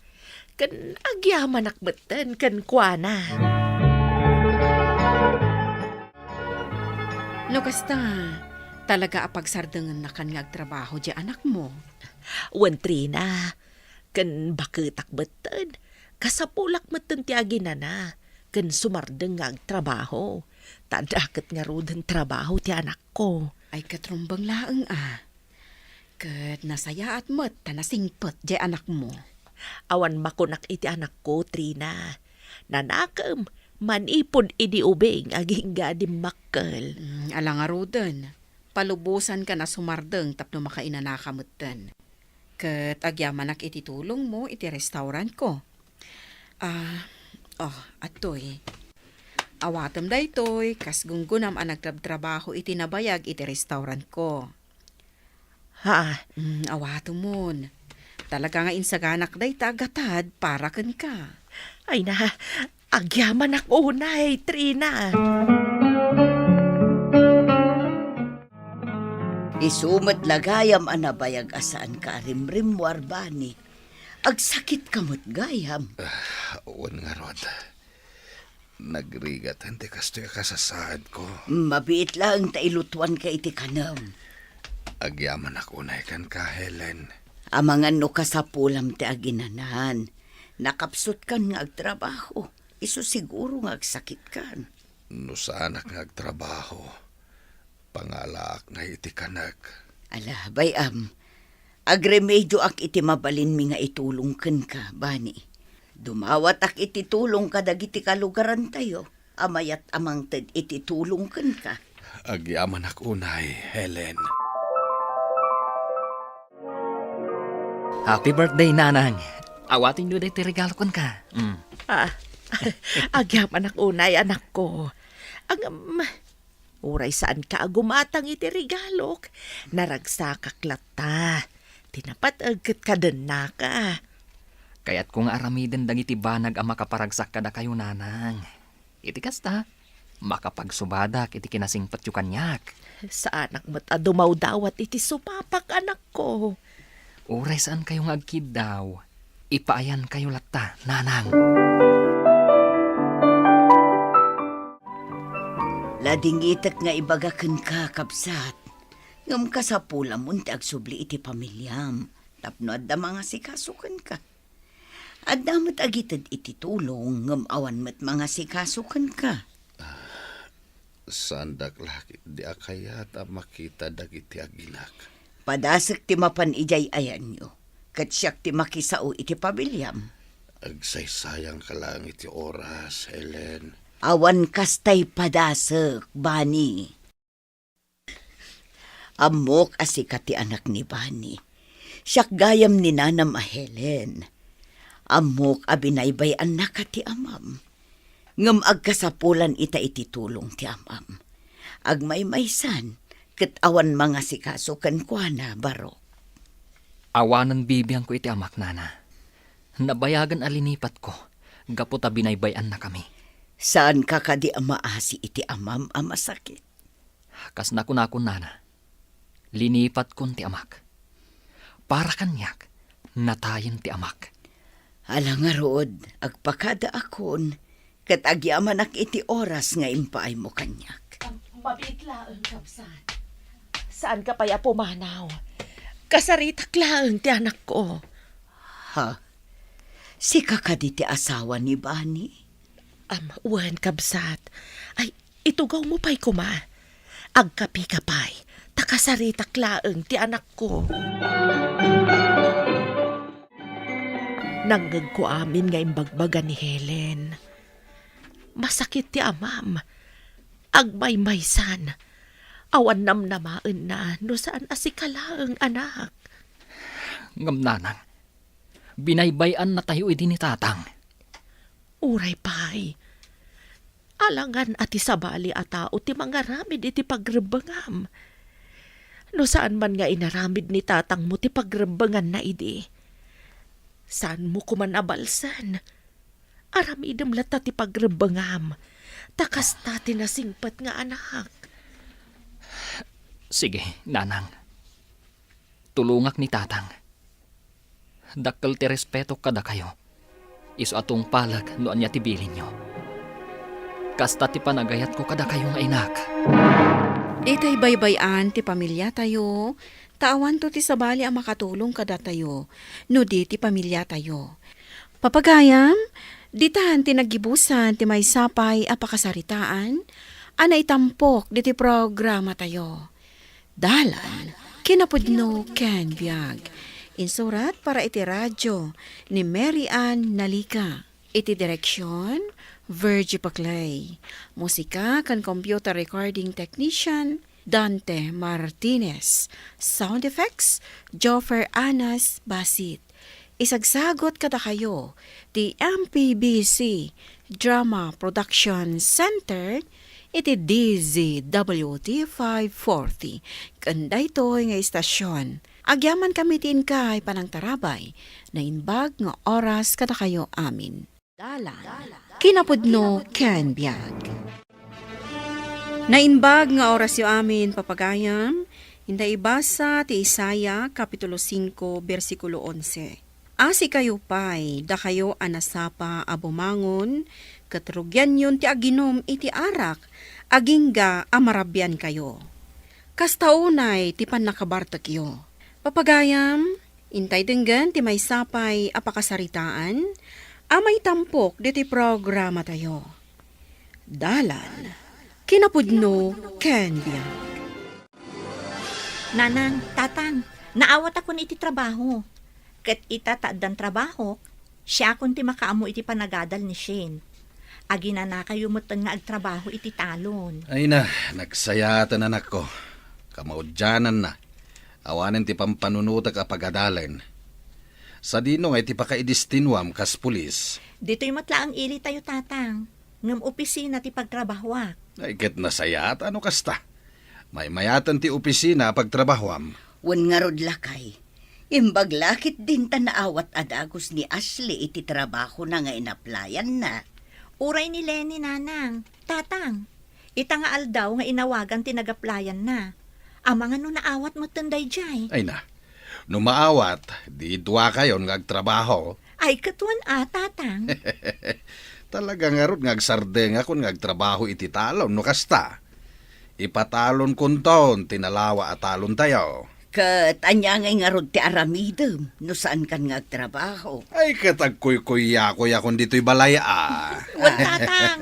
ken agyamanak metten kenkuana. No kasta, talaga a pagsardengennakan nga agtrabaho diay anakmo? Wen, Trina, ken baketak metten, kasapulak metten ti aginana ken sumardeng nga agtrabaho, ta adda ket ngaruden trabaho ti anakko. Ay, ket rumbeng laeng a. Ket nasayaat met ta nasingpet diay anakmo. Awan makunak iti anakko, Trina. Nanakem manipud idi ubing agingga dimmakkel. Mm, ala ngaruden. Palubosankan a sumardeng tapno makainanaka metten. Ket agyamanak iti tulongmo iti restaurantko. Ah, oh, atoy. Awatem daytoy, kas gunggonam a nagtrabtrabaho iti nabayag iti restaurantko. Ha? Mm, awatemon. Talaga nga insaganak dayta a gatad para kenka. Ay na, agyamanak unay, Trina. Isu met la gayam a nabayag a saanka a rimrimmuar, Bani. Agsakitka met gayam. Ah, wen ngarud. Nagrigat ti kastoy a kasasaadko. Mabiit laeng ta ilutuanka iti kanem. Agyamanak unay kenka, Helen. Amangan no kasapulam ti aginanan. Nakapsutkan nga agtrabaho. Isu siguro nga agsakitkan. No saanak nga agtrabaho, pangalaak ngay iti kanek. Ala, bay-am, agremedioak iti mabalinmi nga itulong kenka, Bani. Dumawatak iti tulong kadagiti kalugarantayo a mayat a mangted iti tulong kenka. Agyamanak unay, Helen. Happy birthday, Nanang. Awatenyo daytoy regalo kenka. Mm. Ah, agyamanak unay, anakko. Ngem, uray saanka a gumatang iti regalok, naragsakak latta. Ti napateg ket kadennaka. Kayatko nga aramiden dagiti banag a makaparagsak kadakayo, Nanang. Iti kasta, makapagsubadak iti kinasingpetyo kaniak. Saanak met a dumawdawat iti sumapak, anakko. Uray saankayo nga agkiddaw, ipaayankayo latta, Nanang. Ladingitek nga ibaga kenka, kabsat, ngem kasapulamon ti agsubli iti pamiliam tapno adda mangasikaso kenka. Adda met agited iti tulong, ngem awan met mangasikaso kenka. Saandak la ketdi a kayat a makita dagiti aginak. Padasek ti mapan idiay ayanyo, ket siak ti makisao iti pamiliam. Agsaysayanka laeng iti oras, Helen. Awan kastay padasek, Bani. Ammok a sika ti anak ni Bani. Siak gayam ni nanam a Helen. Ammok a binaybay-annaka ti amam. Ngem agkasapulan ita iti tulong ti amam. Agmaymaysan, ket awan mangasikaso kenkuana, Barok. Awanen bibiangko iti amak, Nana. Nabayagen a linipatko gapu ta binaybay-annakami. Saanka kadi a maasi iti amam a masakit? Kas nakunakon, Nana, linipatkon ti amak. Para kaniak, natayen ti amak. Ala ngarud, agpakadaakon, ket agyamanak iti oras nga impaaymo kaniak. Am, mabiit laeng, kabsat. Saanka pay a pumanaw. Kasaritak laeng ti anakko. Ha? Sika kadi ti asawa ni Bani? Am, wen, kabsat. Ay, itugawmo pay koma. Agkapika pay, ta kasaritak laeng ti anakko. Nangngegko amin nga imbagbaga ni Helen. Masakit ti amam. Agmaymaysan. Awan namnamaenna no saan a sika laeng, anak. Ngem, Nanang, binaybay-annatayo idi ni Tatang. Uray pay, alangan a ti sabali a tao ti mangaramid iti pagrebbengam. No saan man nga inaramid ni tatangmo ti pagrebbenganna idi, saanmo koman a balsen. Aramidem latta ti pagrebbengam, ta kasta ti nasingpet nga anak. Sige, Nanang. Tulongak ni Tatang. Dakkel ti respetok kadakayo. Isu a tungpalek no ania ti bilinyo. Kasta ti panagayatko kadakayo nga inak. Ditay baybay-an ti pamiliatayo, ta awanto ti sabali a makatulong kadatayo no di ti pamiliatayo. Papagayam, ditan ti naggibusan ti maysa pay a pakasaritaan a naitampok diti programatayo. Dalan, kinapudno ken biag. Insurat para iti radio ni Mary Ann Nalica. Iti direksyon, Virgie Paclay. Musika ken computer recording technician, Dante Martinez. Sound effects, Joffer Anas Basit. Isagsagut kadakayo ti M P B C Drama Production Center iti D Z W T five forty ken daytoy nga istasion. Agyamankami ti inkay panangtarabay, naimbag nga oras kadakayo amin. Dalan. Kinapudno ken biag. Naimbag nga orasyo amin, papagayam, inta ibasa ti Isaiah, Kapitulo singko, bersikulo onse. Asikayo pay, dakayo a nasapa a bumangon, ket rugianyon ti aginum iti arak, agingga a marabiankayo. Kasta unay ti pannakabartekyo. Papagayam, intay denggen ti maysa pay a pakasaritaan a maitampok ditoy programatayo. Dalan, kinapudno, ken biag. Nanang, Tatang, naawat akon iti trabaho. Ket ita ta addan trabahok, siakon ti makaammo iti panagadal ni Shane. Aginanakayo metten nga agtrabaho iti talon. Ay na, nagsayaten, anakko. Kamaudiananna. Awanen ti pampanunotek a pagadalen. Sadino nga iti pakaidestinuam kas pulis? Ditoy met laeng ilitayo, Tatang. Ngem opisina ti pagtrabahoak. Ay, ket nasayaat no kasta. Maymayaten ti opisina a pagtrabahoam. Wen ngarud, lakay. Imbag la ketdin ta naawat a dagus ni Ashley iti trabahona nga inaplayanna. Uray ni Lenny, Nanang. Tatang, ita nga aldaw nga inawagan ti nagaplayanna. Amangan no naawat metten daydiay. Ay na, no maawat, di duakayon nga agtrabaho. Ay, ket wen a, Tatang. Talaga ngarud nga agsardengakon nga agtrabaho iti talon no kasta. Ipatalonkonton ti nalawa a talontayo. Ket ania ngay ngarud ti aramidem no saankan nga agtrabaho? Ay, ket agkuykuyakoyakon ditoy balay a. Wen, Tatang,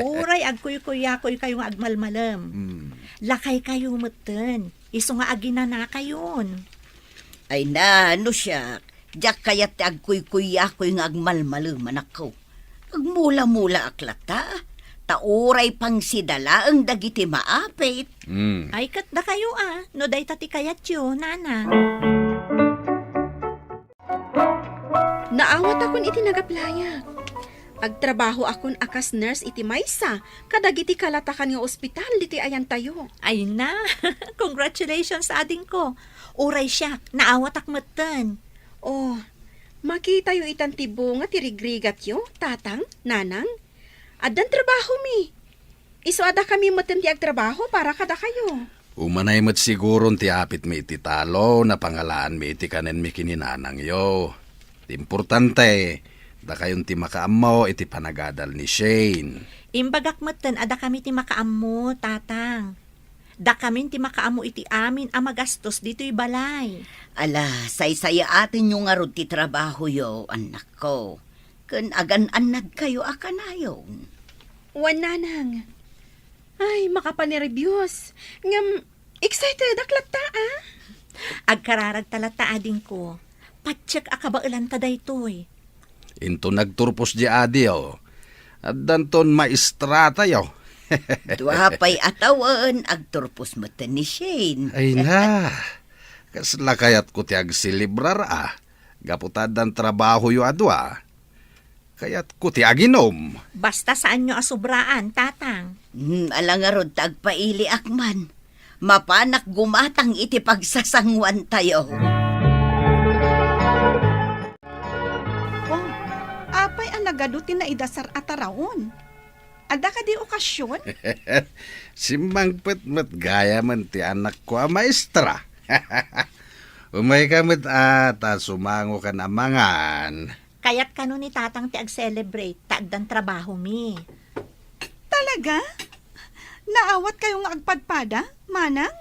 uray agkuykuyakoykayo nga agmalmalem. Hmm. Lakaykayo metten, isu nga aginanakayon. Ay na, no siak, diak kayat ti agkuykuyakoy nga agmalmalem, anakko. Agmulamulaak latta, ta uray pangsida laeng dagiti maapit. Hmm. Ay, ket dakayo a, no dayta ti kayatyo, Nanang. Naawatakon iti nagaplayak. Agtrabahoakon a kas nurse iti maysa kadagiti kalatakan nga ospital ditoy ayantayo. Ay na, congratulations, adingko. Uray siak, naawatak metten. Oh, makitayo itan ti bunga ti rigrigatyo, Tatang, Nanang. Addan trabahomi. Isu a dakami metten ti agtrabaho para kadakayo. Umanay met siguron ti apitmi iti talon a pangalaanmi iti kanenmi ken ni nanangyo. Ti importante, dakayon ti makaammo iti panagadal ni Shane. Imbagak metten a dakami ti makaammo, Tatang. Dakamin ti makaammo iti amin a magastos ditoy balay. Ala, saysayaatenyo ngarud ti trabahoyo, annakko. Ken agan-annadkayo a kanayon. Wen, Nanang. Ay, makapanerbios. Ngem, excited ak latta, ah. Agkararagta latta, adingko. Patiek a kabaelanta daytoy. Inton agturpos di adi, oh. Addanton maestratayo. Dua pay a tawen, agturpos metten ni Shane. Ay na, kasla kayatko ti agselebrar, ah. Gapu ta addan trabahoyo a dua. Kayatko ti aginom. Basta saanyo a sobraan, Tatang. Hmm, ala ngarud ta agpailiak man. Mapanak gumatang iti pagsasanguantayo. Oh, apay a nagadu ti naidasar a taraon? Adda kadi okasion? Simmangpet met gayamen ti anakko a maestra. Umayka met a ta sumangokan a mangan. Kayat kano ni Tatang ti ag-celebrate ta addan trabahomi. Talaga? Naawatkayo nga agpadpada, Manang?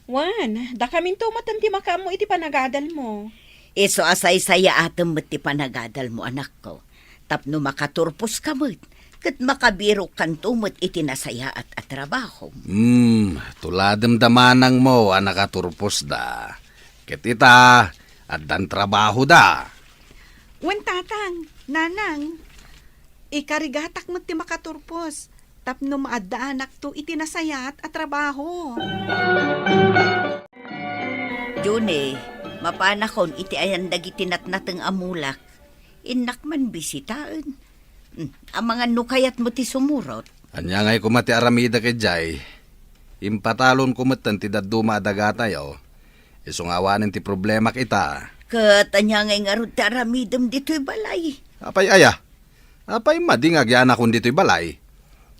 Wen, dakaminto met ti makaammo iti panagadalmo. Isu a saysayaatem met ti panagadalmo, anakko, tapno makaturposka met, ket makabirokkanto met iti nasayaat a trabahom. Hmm, tuladem da manangmo a nakaturposda. Ket ita, addan trabahoda. Wen, Tatang, Nanang, ikarigatak met ti makaturpos tapno maaddaanakto iti nasayaat a trabaho. Juni, Mapanakon iti ayan dagiti natnateng a mulak. Innak man bisitaen. Hmm, amangan no kayatmo ti sumurot. Ania ngay koma ti aramidek idiay? Impatalonko metten ti dadduma a dagatayo. Isu nga awanen ti problemak ita. Ket ania ngay ngarud ti aramidem ditoy balay? Apay aya? Apay madi nga agyanakon ditoy balay?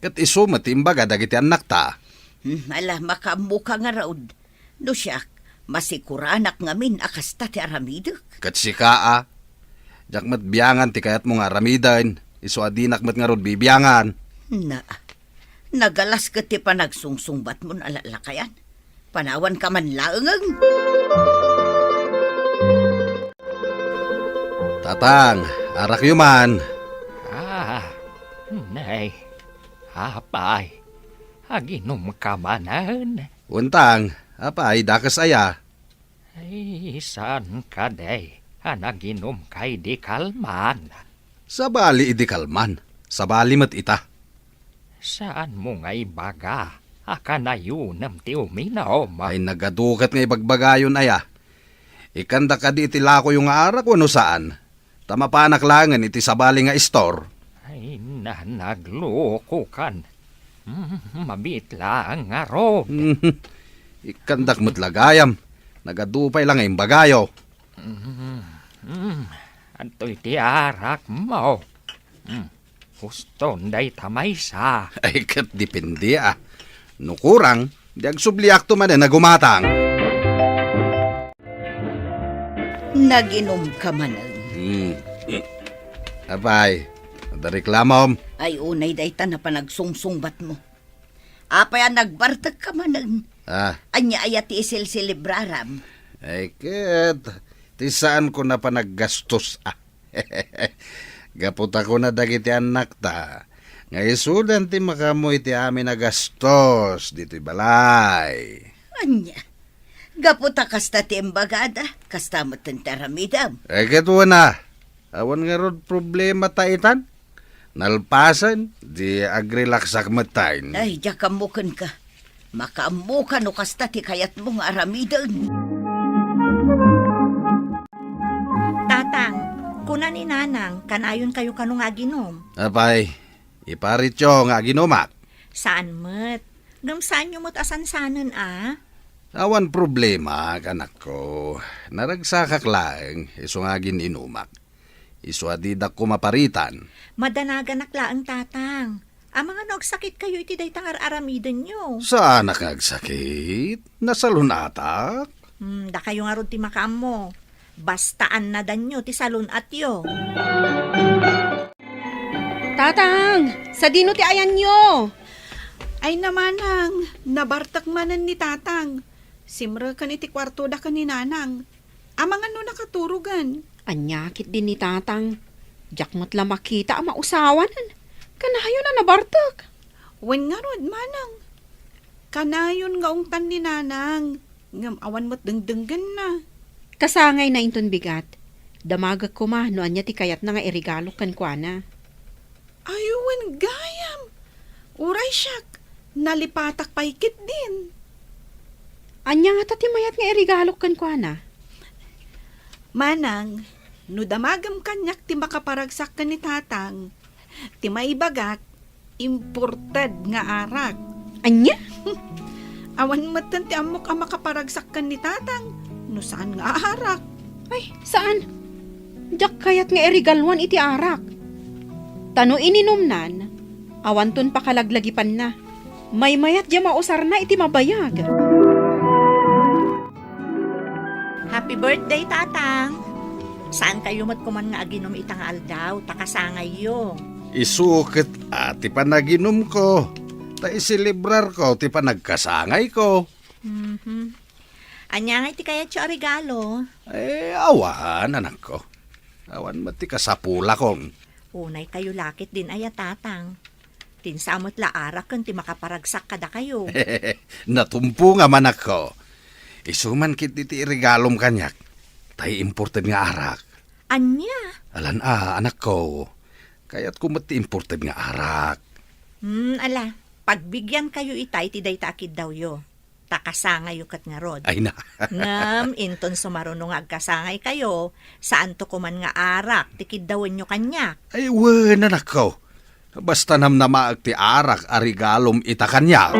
Ket isu met ti imbaga dagiti annakta. Hmm, ala, makaammoka ngarud. No siak, masikuranak ngamin a kasta ti aramidek. Ket sika a, diak met biangan ti kayatmo nga aramiden, isu a dinak met ngarud bibiangan. Na, nagalas ket ti panagsungsungbatmon a lalakayan. Panawanka man laeng. Tatang, arakyo man. Ah, nay, apay, aginumka manen? Untang, apay, dakes aya? Ay, saan kadi a naginumka idi kalman? Sabali idi kalman, sabali met ita. Saanmo nga ibaga a kanayonem ti uminom? Ay, nagaduket nga ibagbagayon aya. Ikkanda kadi iti lakoyo nga arak wenno saan? Ta mapanak laengen iti sabali nga istor. Ay, na, naglukokan. Mm, mabiit laeng ngarud. Ikkandak met la gayam. Nagadu pay la nga imbagayo. Mm, mm, adtoy ti arakmo. Mm, huston dayta maysa. Ay, ket depende a. No kurang, di agsubliakto manen a gumatang. Naginumka manen. Hmm. Apay, adda reklamom? Ay, unay dayta a panagsungsungbatmo. Apay a nagbartekka manen? Ah. Ania aya ti isilselebraram? Ay, ket, ti saanko a panaggastos, ah. Gapu ta kuna dagiti annakta nga isudan ti makaammo iti amin a gastos ditoy balay. Ania? Gapu ta kasta ti imbagada, kasta met ti aramidem. Eh, ket wen a, awan ngarud problema ta itan. Nalpasen, di agrelaksak met tayo. Ay, diak ammo kenka. Makaammoka no kasta ti kayatmo nga aramiden. Tatang, kuna ni Nanang, kanayonkayo kano nga aginom? Apay, iparityo nga aginumak. Saan met. Ngem saanyo met a sansanen a? Awan problema, anakko. Naragsakak laeng, isu nga agin-inumak. Isu a didak koma paritan. Madanaganak laeng, Tatang. Amangan no agsakitkayo iti dayta nga ar-aramidenyo. Saanak nga agsakit? Nasalun-atak. Hmm, dakayo ngarud ti makaammo. Basta annadanyo ti salun-atyo. Tatang, sadino ti ayanyo? Ay, namanang, nabartek manen ni Tatang. Simreken iti kuartoda ken ni Nanang. Amangan no nakaturogen. Ania ketdi ni Tatang? Diak met la makita a mausawanen. Kanayon a nabartek. Wen ngarud, manang. Kanayon nga ungtan ni Nanang, ngem awan met dengdenggenna. Kasangayna inton bigat. Damagek koma no ania ti kayatna nga iregalok kenkuana. Ay, wen gayam. Uray siak, nalipatak pay ketdin. Ania ngata ti mayat nga iregalok kenkuana? Manang, no damagem kaniak ti makaparagsak ken ni Tatang, ti maibagak, imported nga arak. Ania? Awan metten ti ammok a makaparagsak ken ni Tatang no saan nga arak. Ay, saan. Diak kayat nga iregaluan iti arak. Ta no ininumnan, awanton pakalaglagipanna. Maymayat dia mausarna iti mabayag. Happy birthday, Tatang! Saan kayo met koman nga aginom ita nga aldaw, ta kasangayyo. Isu ket a ti panaginumko, ta iselebrarko ti panagkasangayko. Mhm. Ania nga iti kayatyo a regalo? Eh, awan, anakko. Awan met ti kasapulakon. Unay kayo lakit din aya, Tatang. Tinsa met la arak ken ti makaparagsak kadakayo. Natumpo nga manakko. Isu man ketdi ti iregalom kaniak. Tay imported nga arak. Ania? Alan a, anakko. Kayatko met ti imported nga arak. Hmm, ala, pagbigian kayo itay ti dayta a kiddawyo. ta kasangayo ket ngarud. Ay na. Ngem inton sumaruno nga agkasangaykayo, saanto koman nga arak ti kiddawenyo kaniak. Ay, wen, anakko. Basta namnamaek ti arak a regalom ita kaniak.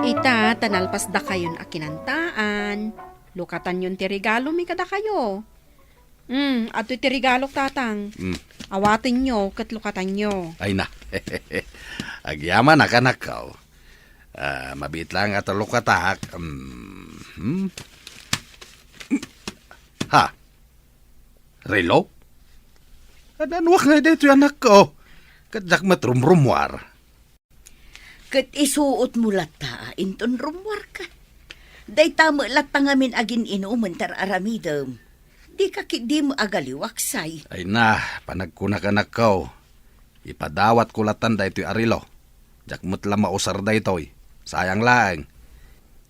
Ita, ta nalpas dakayon a kinantaan. Lukatanyon ti regalomi kadakayo. Hmm, adtoy ti regalok, Tatang. Hmm. Awatenyo ket lukatanyo. Ay na. Agyamanak, anakko. Ah, mabiit laeng a ta lukatak. Hmm. Hmm. Ha? Relo? Ananuak ngay daytoy, anakko? Ket diak met rumrummuar. Ket isuotmo latta inton rummuarka. Dayta met latta ngamin agin-inumen ti ar-aramidem. Dika ketdi met agaliwaksay. Ay na, panagkunak, anakko. Ipadawatko lattan daytoy a relo. Diak met la mausar daytoy. Sayang laeng.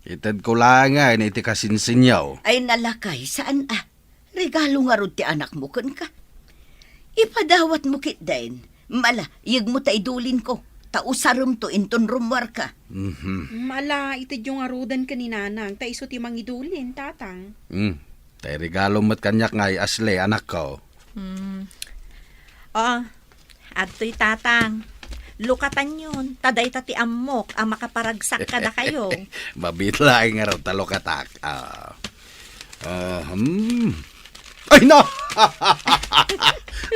Itedko laengen iti kasinsinyo. Ay na lakay, saan a? Regalo ngarud ti anakmo kenka. Ipadawatmo ketdin. Mala, yegmo ta idulinko, ta usaremto inton rummuarka. Mhm. Mala, itedyo ngaruden ken ni Nanang, ta isu ti mangidulin, Tatang. Hmm. Ta iregalom met kaniak ngay, Asli, anakko. Hmm. Ah, adtoy, Tatang. Lukatanyon, ta dayta ti ammok a makaparagsak kadakayo. Mabiit laeng ngarud ta lukatak. Ah. Ah, hmm. Ay na!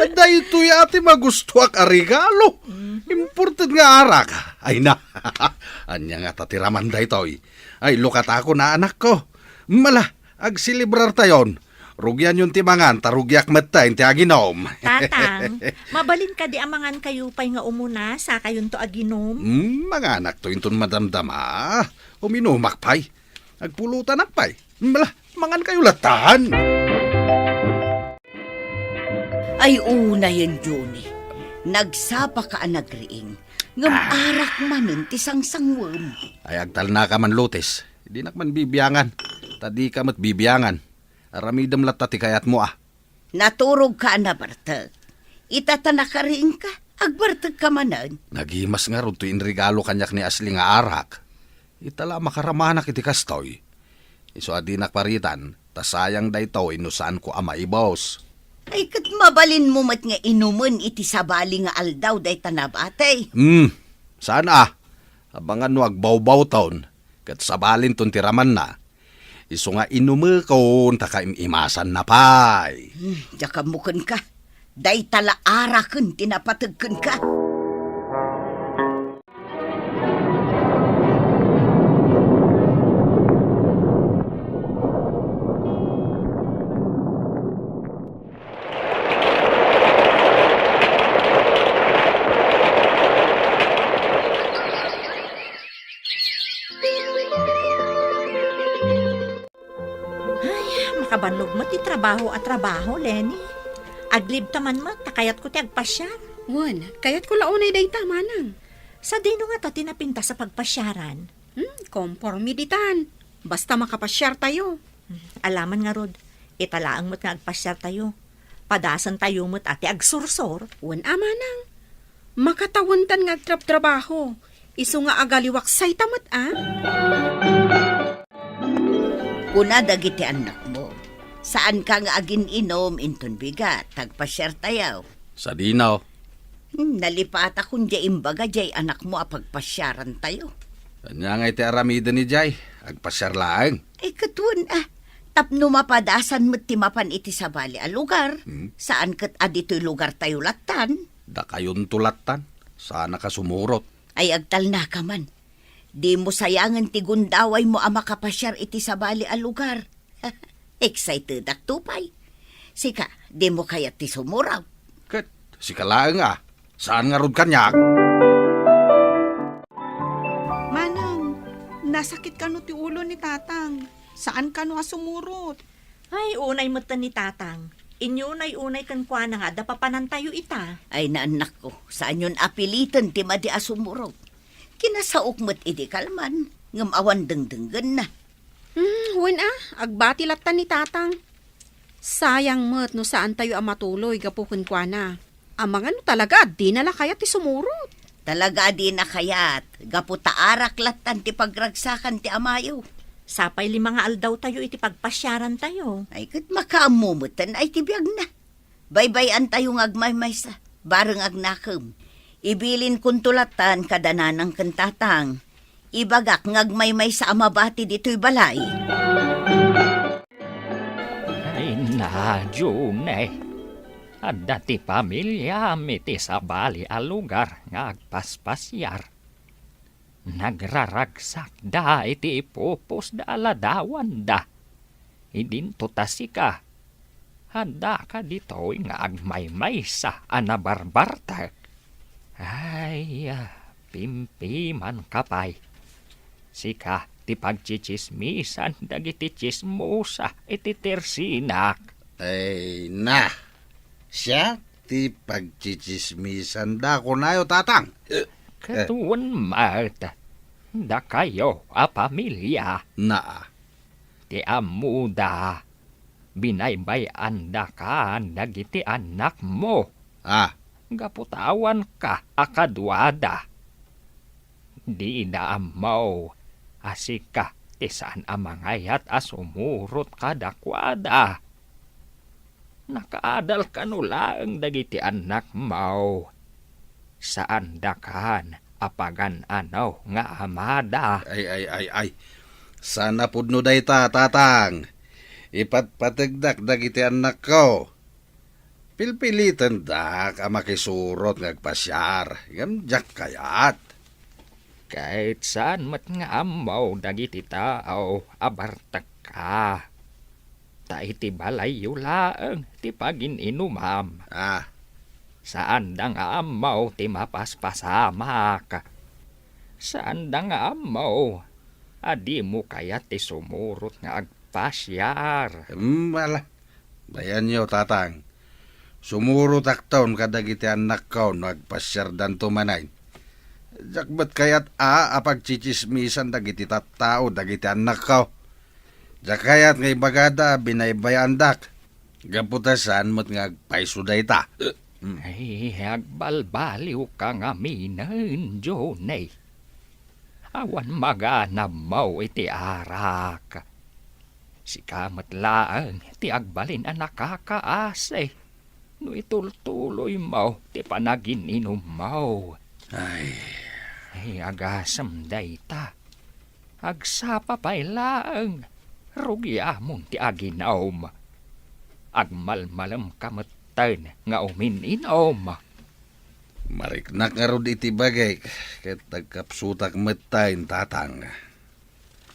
Daytoy a ti magustuak a regalo. Mhm. Imported nga arak. Ay na. Ania ngata ti raman daytoy? Ay, lukatakon a, anakko. Mala, agselebrartayon. Rugianyon ti mangan, ta rugiak metten ti aginom. Tatang, mabalin kadi a mangankayo pay nga umuna, sakayonto aginom? Hmm, manganakto inton madamdama. Uminumak pay. Agpulutanak pay. Mala, mangankayo lattan. Ay, unayen, Johnny. Nagsapaka a nagriing. Ngem Ah. arak manen ti sangsangwem. Ay, agtalnaka man, Lotes. Dinak man bibiangan. Ta dika met bibiangan. Aramidem latta ti kayatmo, a. Naturogka a nabartek. Ita ta nakariingka, agbartekka manen. Nagimas ngarud toy inregalo kaniak ni Asli nga arak. Ita la a makaramanak iti kastoy. Isu a dinak paritan, ta sayang daytoy no saanko a maibos. Ay, ket mabalinmo met nga inumen iti sabali nga aldaw dayta nabati. Hmm, saan a? Abangan no agbawbawton, ket sabalinton ti ramanna. Isu nga inumekon ta kaim-imasanna pay. Hmm, diak ammo kenka. Dayta la araken ti napateg kenka. Ay, makabannog met ti trabaho a trabaho, Lenny. Aglibta man met, ta kayatko ti agpasiar. Wen, kayatko la unay dayta, manang. Sadino ngata ti napintas a pagpasiaran? Hmm, komporme ditan. Basta makapasiartayo. Hmm, alaman ngarud, ita laeng met nga agpasiartayo. Padasentayo met a ti agsursor. Wen a, manang. Makatawentan nga agtrabtrabaho. Isu nga agaliwaksayta met a. Kuna dagiti annakmo, saanka nga agin-inom inton bigat, ta agpasiartayo. Sadino? Hmm, nalipatakon diay imbaga diay anakmo a pagpasiarantayo. Ania ngay ti aramiden idiay? Agpasiar laeng. Ay, ket wen a, tapno mapadasan met ti mapan iti sabali a lugar, Hmm. saan ket a ditoy lugartayo lattan? Dakayonto lattan, saanaka sumurot. Ay, agtalnaka man. Dimo sayangen ti gundawaymo a makapasiar iti sabali a lugar. Excitedakto pay. Sika, dimo kayat ti sumurot? Ket sika laeng a, saan ngarud kaniak? Manang, nasakit kano ti ulo ni Tatang? Saan kano a sumurot? Ay, unay metten ni Tatang. Inyunay-unay kenkuana nga adda papanantayo ita. Ay, naannakko, saanyon a piliten ti madi a sumurot. Kinasaok met idi kalman, ngem awan dengdenggenna. Hmm, wen a, agbati latta ni Tatang. Sayang met no saantayo a matuloy gapu kenkuana. Amangan no talaga a dina la kayat ti sumurot. Talaga a dina kayat, gapu ta arak lattan ti pagragsakan ti amayo. Sapay lima nga aldawtayo iti pagpasiarantayo. Ay, ket makaammo metten ay ti biagna. Baybay-antayo nga agmaymaysa, bareng agnakem. Ibilinkonto lattan kada nanang ken tatang. Ibagak nga agmaymaysa a mabati ditoy balay. Ay na, June. Adda ti pamiliam iti sabali a lugar nga agpaspasiar. Nagraragsakda iti ipupusda a ladawanda. Idinto ta sika, addaka ditoy nga agmaymaysa a nabarbartek. Ay, pimpimanka pay. Sika ti pagtsitsismisan dagiti tsismosa iti tersinak. Ay na, siak ti pagtsitsismisanda, kunayo, tatang. Ket wen met, dakayo a pamilia. Naa. Ti ammoda, binaybay-andakan dagiti annakmo. Ah. Gapu ta awanka a kaduada. Dida ammo a sika ti saan a mangayat a sumurot kadakuada. Nakaadal kano laeng dagiti annakmo. Saandakan a pagan-ano nga amada. Ay, ay, ay, ay. Saan a pudno dayta, tatang. Ipatpategdak dagiti annakko. Pilpilitendak a makisurot nga agpasiar, ngem diak kayat. Ket saan met nga ammo dagiti tao a bartekka. Ta iti balayyo laeng ti pagin-inumam. Ah. Saanda nga ammo ti mapaspasamak. Saanda nga ammo a dimo kayat ti sumurot nga agpasiar. Hmm, ala. Bayanyo, tatang. Sumurotakton kadagiti annakko no agpasiardanto manen. Diak met kayat a, a pagtsitsismisan dagiti tattao dagiti annakko. Diak kayat nga ibagada a binaybay-andak. Gapu ta saan met nga agpayso dayta. Mm. Ay, agbalbaliwka ngaminen, Johnny. Awan maganammo iti arak. Sika met laeng ti agbalin a nakakaasi no itultuloymo ti panagin-inummo. Ay. Ay, agasem dayta. Agsapa pay laeng, rugiamon ti aginom. Agmalmalemka metten nga umin-inom. Mariknak ngarud iti bagik, ket nagkapsutak metten, tatang.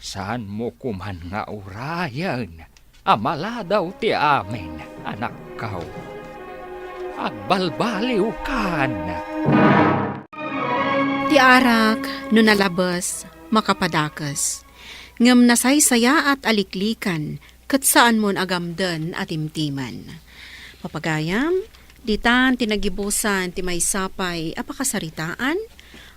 Saanmo koman nga urayen a maladaw ti amin, anakko. Agbalbaliwkan. Ti arak no nalabes, makapadakes. Ngem nasaysayaat a liklikan ket saanmon a gamden a timtimen. Papagayam, ditan ti nagibusan ti maysa pay a pakasaritaan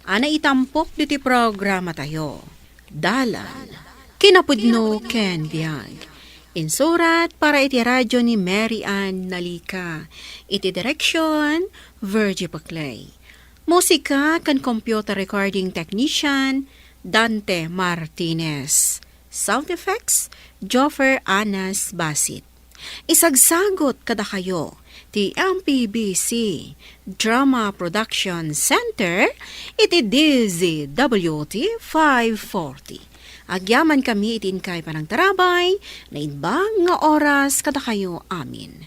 a naitampok ditoy programatayo. Dalan, kinapudno ken biag. Insurat para iti radyo ni Mary Ann Nalica. Iti direksyon, Virgie Paclay. Musika ken computer recording technician, Dante Martinez. Sound effects, Joffer Anas Basit. Isagsagut kadakayo ti M P B C Drama Production Center iti D Z W T five forty. Agyaman kami iti inkay panangtarabay, naimbag nga oras kadakayo amin.